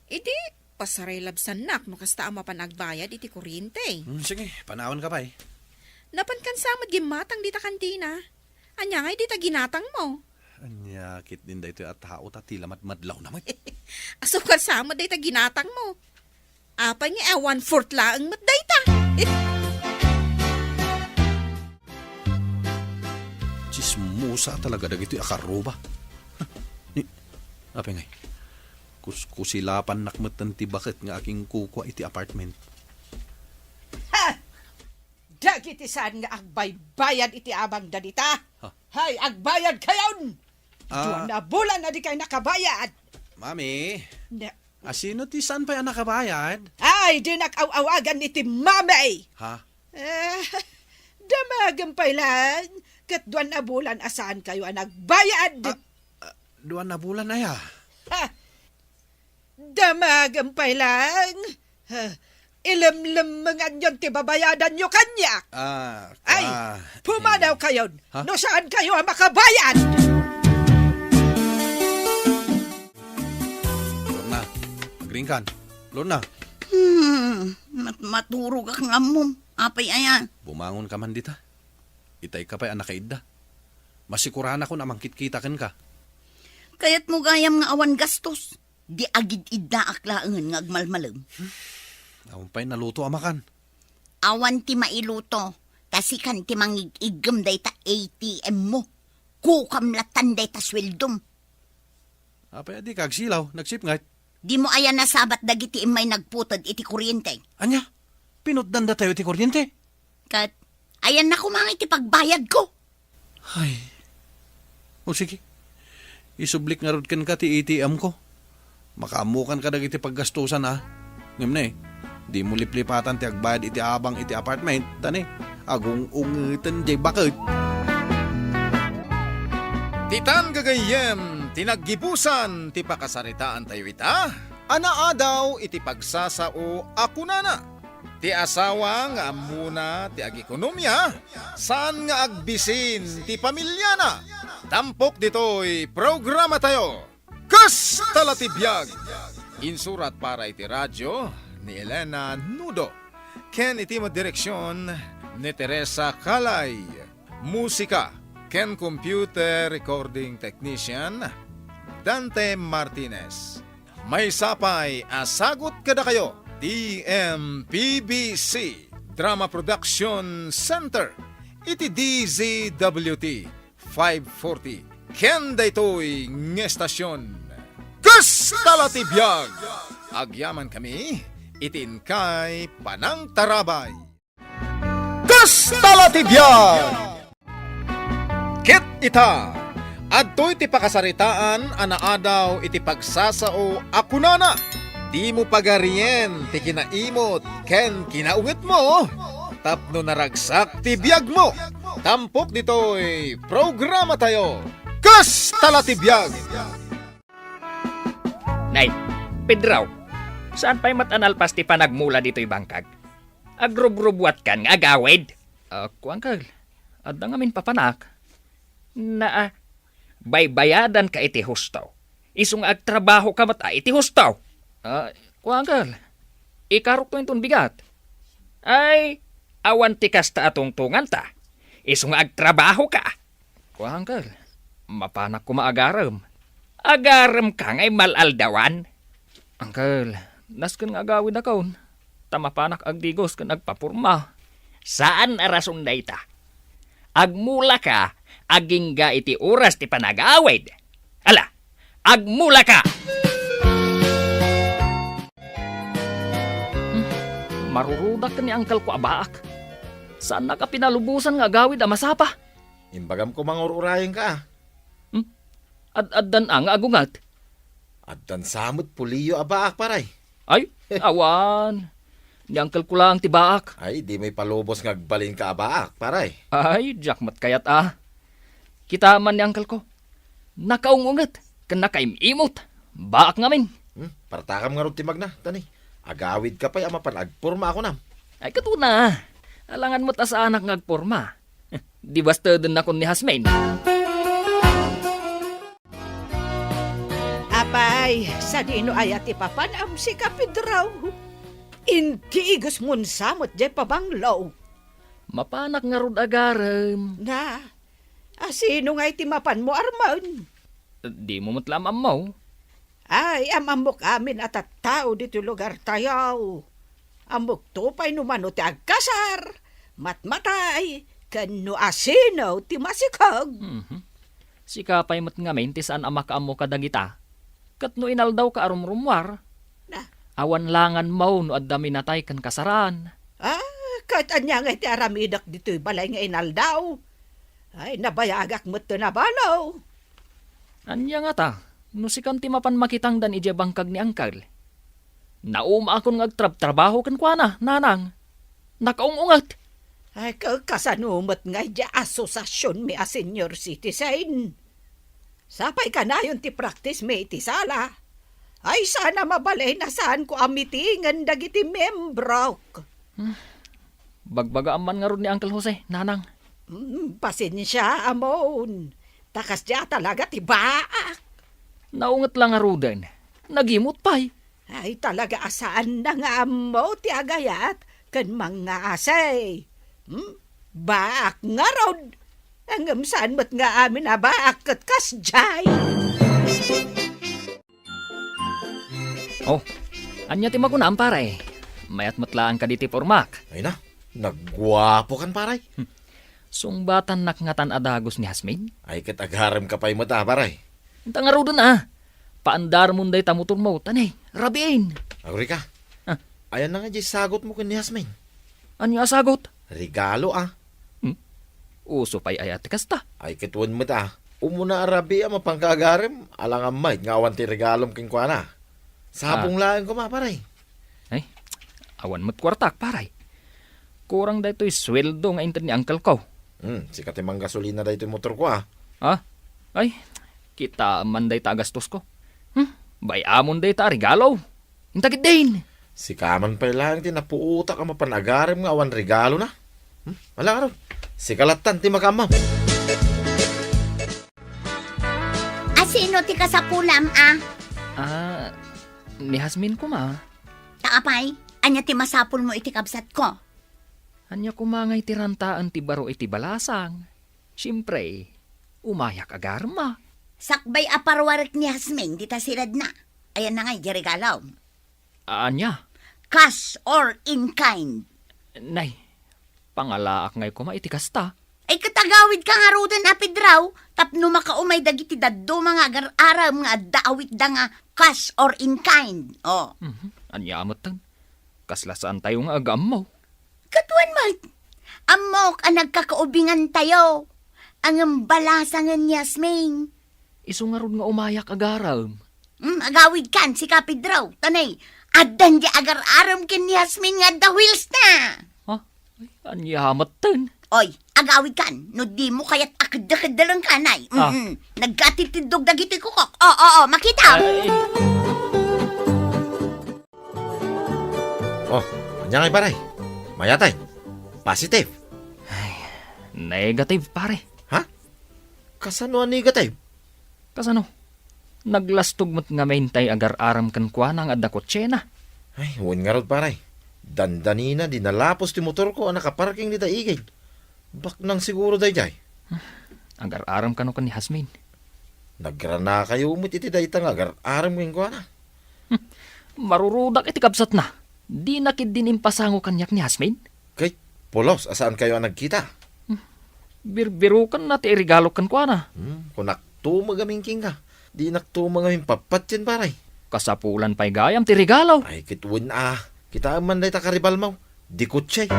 Idi, pasaray labsannak no kasta a mapan agbayad iti kuryente. Hmm, sige, panawanka pay. Napankan sa met gimmatang dita kantina. Ania ngay dita ginatangmo? Ania ketdin daytoy a tao ta ti la madmadlawna met. Asukar sa met dayta ginatangmo. Apay nga a one-fourth laeng met dayta. Tsismosa talaga dagitoy a karruba. Ni, apay ngay, kuskusilapannak metten ti baket nga akinkukua iti apartment. Ha! Dagiti saan nga agbaybayad iti abangda dita. Ha? Hay, agbayadkayon! Ah. Dua a bulan a dikay nakabayad. Mami, na- asino ti saan pay a nakabayad? Ay, dinak aw-awagan iti mami! Ha? Eh, damagem pay lang, ket dua a bulan a saankayo a nagbayad. Ah, ah, dua a bulan aya? Ha? Damagem pay lang. Ha, ilemlemmenganyon ti babayadanyo kaniak. Ah, ay, ah, pumanawkayon, eh, ha? No saankayo a makabayad. Kan, Lorna. Hmm, mat-, maturogak nga ammom. Apay aya? Bumangon ka man dita. Itay ka pay a nakaidda. Masikuranak a mangkitkita kenka. Kayatmo gayam nga awan gastos. Di agid-iddaak laengen nga agmalmalem. Awan pay naluto a makan. Awan ti mailuto, ta sikan ti mangig-iggem dayta A T M mo. Kukam latan dayta sueldom. Apay a dika agsilaw, nagsipnget? Dimo aya nasabat dagiti immay nagputed iti kuryente? Ania? Pinutdan datayo iti kuryente? Ket, ayanna koma nga iti pagbayadko. Ay. O sige. Isublik ngarud kenka ti A T M ko. Makaammokan kadagiti paggastosan, a. Ngem ne, dimo liplipatan ti agbayad iti abang iti apartment, ta ne, agung-ungeten jay baket. Ditan gagayyem ti naggibusan ti pakasaritaantayo ita. Anaadaw iti pagsasao a kunana, ti asawa nga ammona ti agikonomia, saan nga agbisin ti pamiliana. Tampok ditoy programatayo, Kasta la ti Biag! Insurat para iti radio ni Elena Nudo, ken iti direksion ni Teresa Calay. Musika ken computer recording technician, Dante Martinez. Maysa pay a sagut kadakayo ti M P B C Drama Production Center iti D Z W T five forty ken daytoy nga estasion. Kasta la ti biag! Agyamankami iti inkay panangtarabay. Kasta la ti biag! Ket ita, adtoy ti pakasaritaan a naadaw iti pagsasao a kunana, dimo pagarien ti kinaimot ken kinaungetmo tapno naragsak ti biagmo. Tampok ditoy programatayo, Kasta la ti biag! Nay, Pedro, saan pay met a nalpas ti panagmula ditoy bangkag? Agrubrubuatkan nga agawid? Ah, kuanka, adda ngamin papanak. Naa, baybayadanka iti husto. Isu nga agtrabahoka met a iti husto. Ah, kuanka, ikarukto inton bigat. Ay, awan ti kasta a tungtunganta. Isu nga agtrabahoka. Kua, Uncle, mapanak koma agarem. Agaremka nga immal-aldawan? Uncle, nasken nga agawidakon, ta mapanak agdigos ken agpaporma. Saan a rason dayta. Agmulaka agingga iti oras ti panagawid. Ala, agmulaka! Hmm, marurudak ken ni Uncle ko a baak. Saannak a pinalubosan nga agawid a masapa. Imbagam koma nga ur-urayenka, a. Hmm? Ad-addan a nga agunget? Addan sa met puliyo a baak, paray. Ay, awan. Ni uncle ko lang ti baak. Ay, dimo ipalubos nga agbalinka a baak, paray. Ay, diak met kayat, a. Kita man ni uncle ko. Nakaung-unget, ken nakaim-imot. Baak ngamin. Hmm, partakam ngarud ti magna, tani. Agawidka pay a mapan agporma a kunam. Ay, katuna. Alangan met a saanak nga agporma. Di basteden nakon ni Jasmine. Apay, sadino aya ti papanam, sika, Pedro? Intigesmon sa met diay pabanglo. Mapanak ngarud agarem. Na, asino ngay ti mapanmo armen? Dimo met la ammo. Ay, am-ammok amin a tattao ditoy lugartayo. Ammokto pay no mano ti agkasar, matmatay, ken no asino ti masikog. Mhm. Sika pay met ngamin ti saan a makaammo kadagita. Ket no inaldawka a rumrummuar, na, awan langanmo no adda minatay ken kasaran. Ah, ket ania ngay ti aramidek ditoy balay nga inaldaw? Ay, nabayagak met ti nabalo. Ania ngata, no sikan ti mapan makitangdan idiay bangkag ni Angkel? Naumaakon nga agtrabtrabaho kenkuana, nanang. Nakaung-unget. Ay, ka-, kasano met nga idiay asosasionmi a senior citizen? Sapay kanayon ti practice mi iti sala. Ay, saan a mabalin a saanko a mitingen dagiti membrok. Hmm. Bagbagaam man ngarud ni Uncle Jose, nanang. Mm, pasensia, amon. Ta kasdiay a talaga ti baak. Naunget la ngaruden. Nagimot pay. Ay, talaga a saanna nga ammo ti agayat ken mangngaasi. Hmm? Baak ngarud. Ngem saan met nga amin a baak ket kasdiay. Oh, ania ti makunam, pare? Mayat met laeng kadi ti pormak. Ay na, nagguapokan, pare. Hmm. Sungbatannak ngatan a dagus ni Jasmine? Ay, ket agarem ka pay met, a, pare. Ita ngaruden, a. Paandarmon dayta motormo, ta ne, rabiin. Agurika. Ah. Ayanna nga diay sagutmo ken ni Jasmine? Ania a sagut? Regalo, a. Hmm? Uso pay aya ti kasta? Ay, ket wen met, a. Umuna a rabii a mapanka agarem, alangan met nga awan ti regalom kenkuana. Sabong Ah. laeng koma, pare. Ay, awan met kuartak, pare. Kurang daytoy sueldo nga inted ni uncle ko. Hmm, sika ti manggasolina daytoy motorko, a. Ha? Ay, kitaem man dayta a gastosko. Hmm, bay-amon dayta a regalo. Inta ketdin. Sika man pay laeng ti napuotak a mapan agarem nga awan regalona. Hmm? Ala ngarud. Sika lattan ti makaammo. A, sino ti kasapulam, a? Ah, ni Jasmine koma. Ta apay, ania ti masapulmo iti kabsatko? Ania koma nga iti rantaen ti baro iti balasang? Siempre, umayak agarem a. Sakbay a parwarek ni Jasmine dita siledna. Ayanna ngay diay regalom. Ania? Cash or in kind? Nay, pangalaak ngay koma iti kasta. Ay, ket agawidka ngaruden a Pedro, tapno makaumay dagiti dadduma nga agar-arem nga adda awitda nga cash or in kind. Oh. Mhm. Ania metten? Kasla saantayo nga agaammo. Ket wen met, ammok a nagkakaubingantayo. Ngem balasangen ni Jasmine. Isu ngarud nga umayak agarem. Hmm, agawidkan, sika Pedro. Ta ne, addan diay agar-arem ken ni Jasmine nga adda wheels na. Ha? Ay, ania metten? Oy, agawidkan, no dimo kayat a keddekeddelengkan, ay. Ah. Mm-mm. Nagkatitiddog dagiti kukok. O, o, o, makita. Ay. Oh, ania ngay, pare? Mayatay? Positive? Ay, negative, pare. Ha? Kasano a negative? Kasano? Naglastog met ngamin tay agar-arem kenkuana nga adda kotsena. Ay, wen ngarud, pare. Dandanina, di nalapos ti motorko a nakaparking dita igid. Baknang siguro daydiay. Agar-arem kano ken ni Jasmine. Nagranakayo met iti dayta nga agar-arem kenkuana. Hmm. Marurudak iti kabsatna. Dina ketdin impasango kaniak ni Jasmine? Ket pulos a saankayo a nagkita. Hmm. Birbirokenna ti iregalo kenkuana. Hmm, kunakto met ngamin kenka. Dinakto met ngamin pappatien, pare. Kasapulan pay gayam ti regalo. Ay, ket wen a. Kitaem man dayta karibalmo. Di kotse.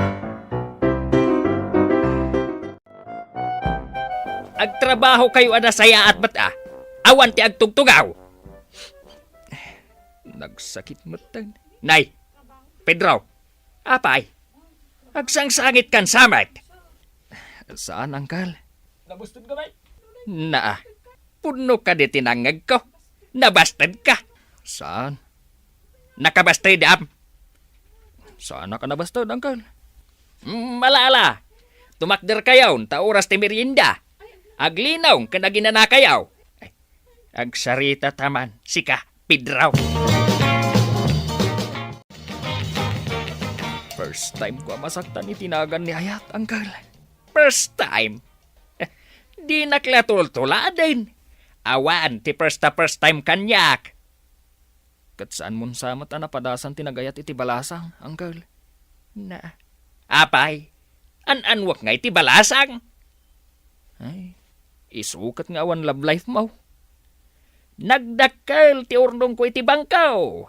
Agtrabahokayo a nasayaat met a. Awan ti agtugtugaw. Nagsakit metten. Nay, Pedro, apay, agsangsangitkan sa met? Saan, Angkal. Nabusted ka, bay? Naa, pudno kadi ti nangngegko. Nabasted ka. Saan? Nakabasted, am? Saan ka nabasted, Angkal? Mm, ala, ala. Tumakder kayon, ta oras ti merienda. Aglinaw ken aginana kayo. Ay, agsarita ta man, sika, Pedro. First time ko a masaktan iti nagan ni Ayat, Angkal. First time? Dinak la tultuladen. Awan ti first a first time kaniak. Ket saanmon sa met a napadasan ti nagayat iti balasang, Angkal. Na. Apay, an-anwek nga iti balasang? Ay, isu ket nga awan love life mo. Nagdakkel ti urnongko iti bangko.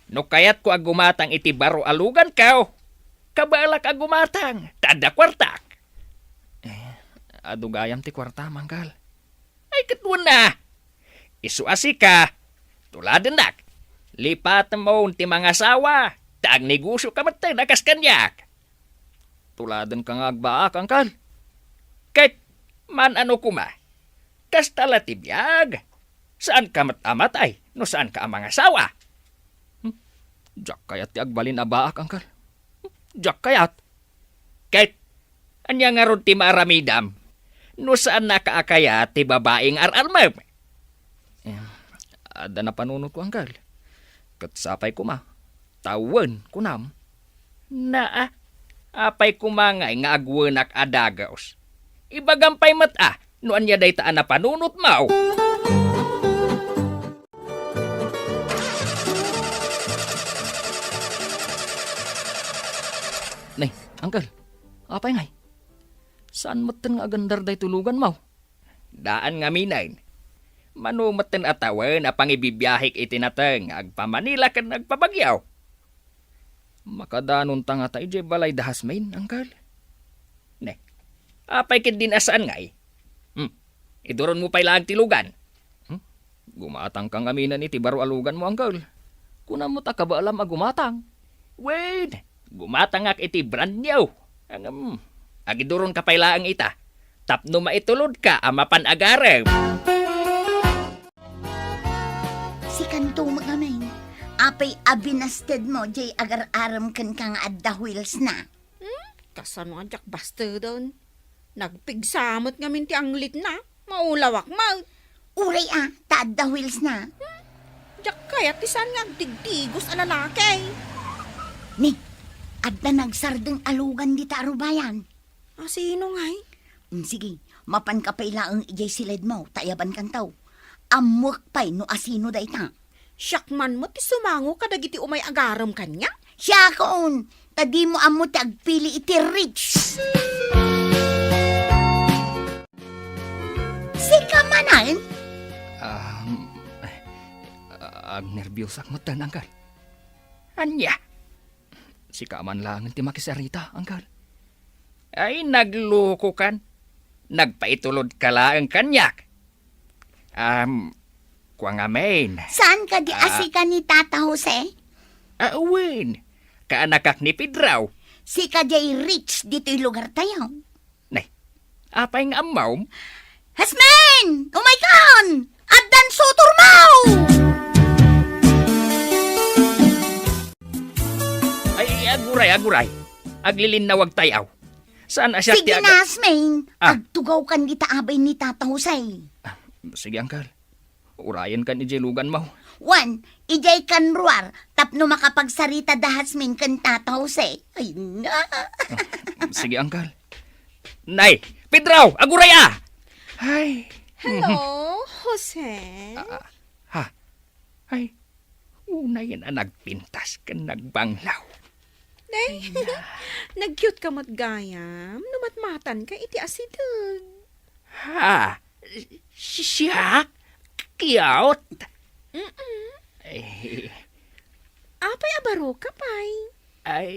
No kayatko a gumatang iti baro a luganko, kabaelak a gumatang, ta adda kuartak. Eh, adu gayam ti kuarta, Angkal. Ay, ket wen a. Isu a sika, tuladennak. Lipatemmo ti mangasawa, ta agnegosioka metten a kas kaniak. Tuladenka nga agbaak, Angkal. Ket, man-ano koma, kasta la ti biag. Saanka met a matay no saanka a mangasawa. Hmm? Diak kayat ti agbalin a baak, Angkal. Hmm? Diak kayat. Ket, ania ngarud ti maaramidam no saannaka a kayat ti babai nga ar-armem? Eh, adda napanunotko, Angkal. Ket sapay koma, ta wen, kunam. Naa, apay koma ngay nga agwenak a dagus? Ibagam pay met a no ania dayta a napanunotmo. Nay, Uncle, apay ngay? Saan metten nga agandar daytoy luganmo? Daan ngaminen. Mano metten a tawen a pangibibiahek iti nateng nga agpa-Manila ken agpa-Baguio. Makadanonta ngata idiay balay da Jasmine, Uncle? Ne, apay ketdin a saan ngay? Hmm, iduronmo pay laeng ti lugan. Hmm? Gumatangka ngaminen iti baro a luganmo, Uncle. Kunam met a kabaelam a gumatang. Wen, gumatangak iti brand new. Ngem, agiduronka pay laeng ita tapno maitulodka a mapan agarem. Sikanto met ngamin, apay a binastedmo diay agar-arem kenka nga adda wheelsna? Hmm? Kasano a diak basteden? Nagpigsa met ngamin ti anglitna. Maulawak met. Uray a, ta adda wheelsna. Hmm? Diak kayat ti saan nga agdigdigos a lalaki. Ni, adda nagsardeng a lugan dita a rubayan. A, sino ngay? Mm, sige, mapanka pay laeng idiay siledmo, ta ayabankanto. Ammoek pay no asino dayta. Siak man met ti sumango kadagiti umay agarem kaniak. Siakon, ta dimo ammo ti agpili iti rich. Sika manen? Um, agnerbiosak met, Uncle. Ania? Sika man laeng ti makisarita, Uncle. Ay, naglukokan. Nagpaitulodka laeng kaniak. Um, kua ngamin. Saan kadi a Ah. sika ni Tata Jose? Ah, wen. Kaanakak ni Pedro. Sika diay rich ditoy lugartayo. Nay, apay nga ammom? Jasmine! Umaykon! Addan sutormo! Ay, aguray, aguray. Aglilinnawagtayo. Saan a siak ti Sige aga- na, Jasmine. Ah. Agtugawkan dita abay ni Tata Jose. Ah, sige, Uncle. Urayenkan idiay luganmo. Wen, idiay kan ruar, tapno makapagsarita da Jasmine ken Tata Jose. Ay, na. Ah, sige, Uncle. Nay, Pedro, aguray a! Ay. Hello, Jose? Ah, ha? Ay, unayen a nagpintas ken nagbanglaw. Nay, nag-cute ka met gayam no matmatanka iti asideg. Ha? Si-, siak? Cute? Mm-mm. Eh. Apay a baroka pay? Ay,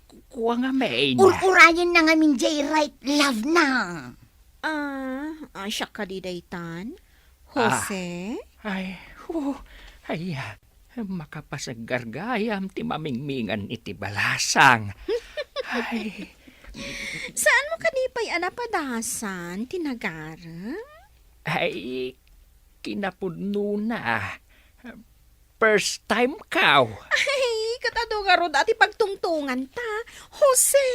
ku-, kua ngamin. Ur-urayenna ngamin diay right love na. Ah, ah, siak kadi daytan? Ah. Jose? Ay, hu-, ay, ah, makapasaggar gayam ti mamingmingan iti balasang. Ay. Saanmo kadi pay a napadasan ti nagarem? Ay, kinapudnona. First time kaw. Ay, ket adu ngarud a ti pagtungtonganta, Jose.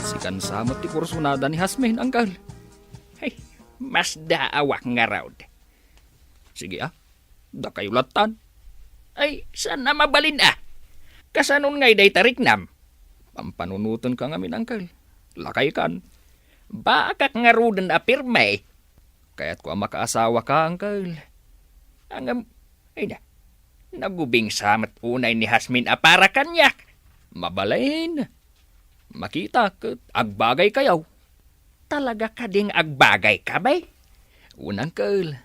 Sikan sa met ti kursunada ni Jasmine, Uncle. Ay, masdaawak ngarud. Sige, ah. Dakayo lattan. Ay, saan a mabalin, ah. Kasanon ngay dayta riknam? Pampanunotenka ngamin, Uncle. Lakaykan. Baakak ngaruden a pirme. Kayatko a makaasawaka, Uncle. Ngem, ay na, nagubingsa met unay ni Jasmine a para kaniak. Mabalin. Makita ket agbagaykayo. Talaga kading agbagayka, bay? Wen, Uncle.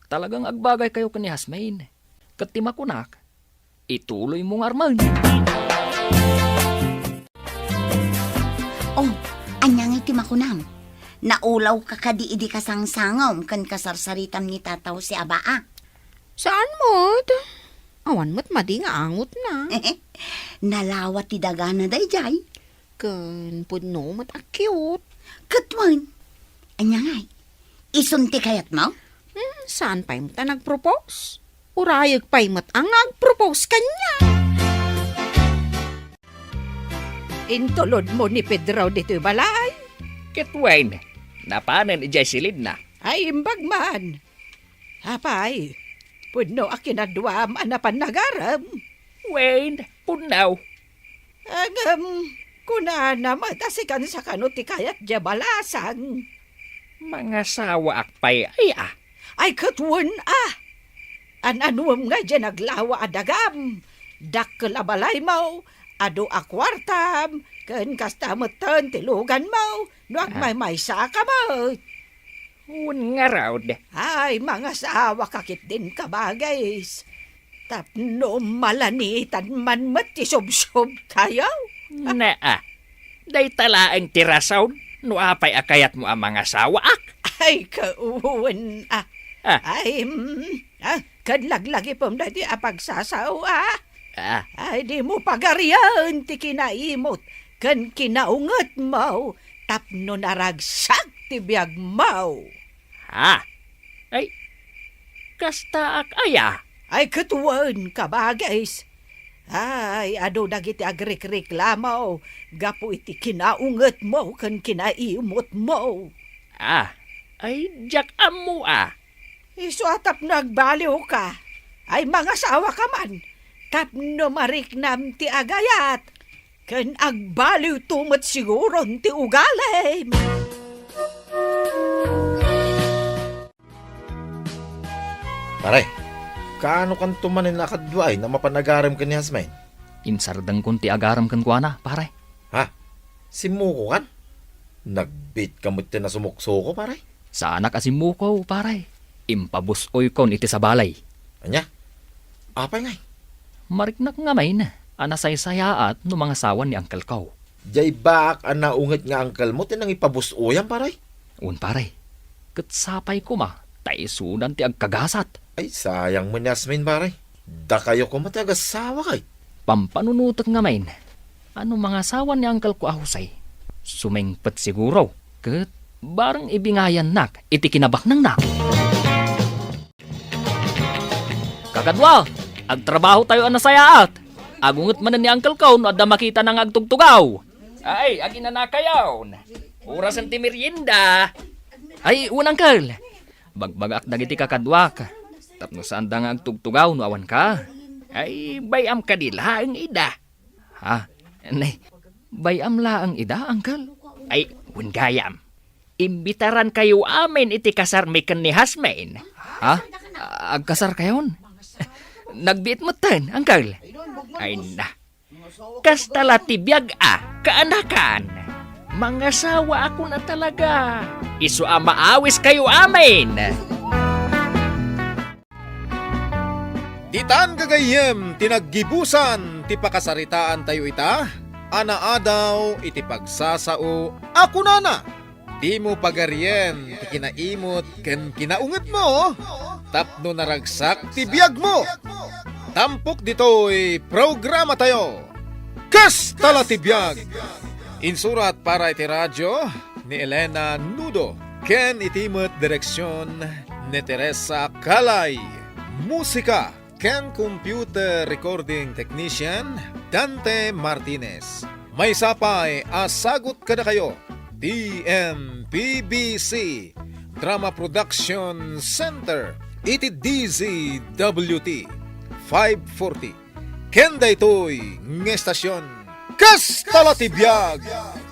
Talagang agbagaykayo ken ni Jasmine. Ket ti makunak, ituloymo ngarud. Oh, ania ngay ti makunam? Naulawka kadi idi kasangsangom ken kasarsaritam ni Tata Jose a baa? Saan met? Awan met madi nga angotna. Nalawa ti dagana daydiay. Ken pudno met a cute. Ket wen, ania ngay? Isun ti kayatmo? Hmm, saan pay met a nag-propose? Urayek pay met a nga ag-propose kaniak. Intulodmo ni Pedro ditoy balay? Ket wen, napanen idiay silidna. Ay, imbag man. Apay, pudno a kinaduam a napan nagarem? Wen, pudno. Ngem, kunana met a sikan sa kano ti kayat diay balasang. Mangasawaak pay, ay, a? Ay, ket wen, a. An-anuem nga diay naglawa a dagam? Dakkel a balaymo, adu a kuartam, ken kasta metten ti luganmo, no agmaymaysa ka met. Wen ngarud. Ay, mangasawa ka ketdin, kabagis. Tapno malanitan man met ti subsubtayo. Naa, dayta laeng ti rason no apay a kayatmo a mangasawaak. Ay, kawen, a. Ah. Ay, mm, a, ket laglagipem daytoy a pagsasao, a. Ah. Ay, dimo pagarian ti kinaimot ken kinaungetmo tapno naragsak ti biagmo. Ha? Ay, kastaak aya? Ay, ket wen, kabagis. Ay, adu dagiti agrikriklamo gapu iti kinaungetmo ken kinaimotmo. Ah, ay, diak ammo, a. Isu a tapno agbaliwka, ay mangasawa ka man, tapno mariknam ti agayat, ken agbaliwto met siguron ti ugalim. Pare, kaano kanto manen a kaduain a mapan agarem ken ni Jasmine? Insardengkon ti agarem kenkuana, pare. Ha? Simmukokan? Nagbiit ka met ti nasumuksuko, pare? Saanak a simmuko, pare. Impabus-oykon iti sabali. Ania? Apay ngay? Mariknak ngamin a nasaysayaat no mangasawan ni uncle ko. Diay baak a naunget nga uncle mo ti nangipabus-oyam, pare? Un, pare. Ket sapay koma ta isunan ti agkagasat. Ay, sayang met ni Jasmine, pare. Dakayo koma ti agasawa kay. Pampanunotek ngamin a no mangasawan ni uncle ko a Jose, sumingpet siguro ket bareng ibingayannak iti kinabaknangna. Kakadua, agtrabahotayo a nasayaat. Agunget manen ni uncle ko no adda makitana nga agtugtugaw. Ay, aginanakayon. Orasen ti merienda. Ay, wen, uncle. Bagbagak dagiti kakaduak tapno saanda nga agtugtugaw no awanka. Ay, bay-am kadi laeng ida. Ha? Nay, bay-am laeng ida, uncle? Ay, wen gayam. Imbitarankayo amin iti kasarmi ken ni Jasmine. Ha? Agkasarkayon? Nagbiit metten, uncle? Ay na. Kasta la ti biag a, kaanakan. Mangasawaakon a talaga. Isu a maawiskayo amin. Ditan gagayyem ti naggibusan ti pakasaritaantayo ita a naadaw iti pagsasao a kunana, dimo pagarien ti kinaimot ken kinaungetmo tapno naragsak ti biagmo. Tampok ditoy programatayo, Kasta la ti Biag! Insurat para iti radio ni Elena Nudo ken iti met direksion ni Teresa Calay. Musika ken computer recording technician, Dante Martinez. Maysa pay a sagut kadakayo ti M P B C Drama Production Center iti D Z W T five forty. Ken daytoy nga estasion, Kasta la ti Biag!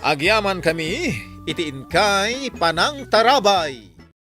Agyamankami iti inkay panangtarabay.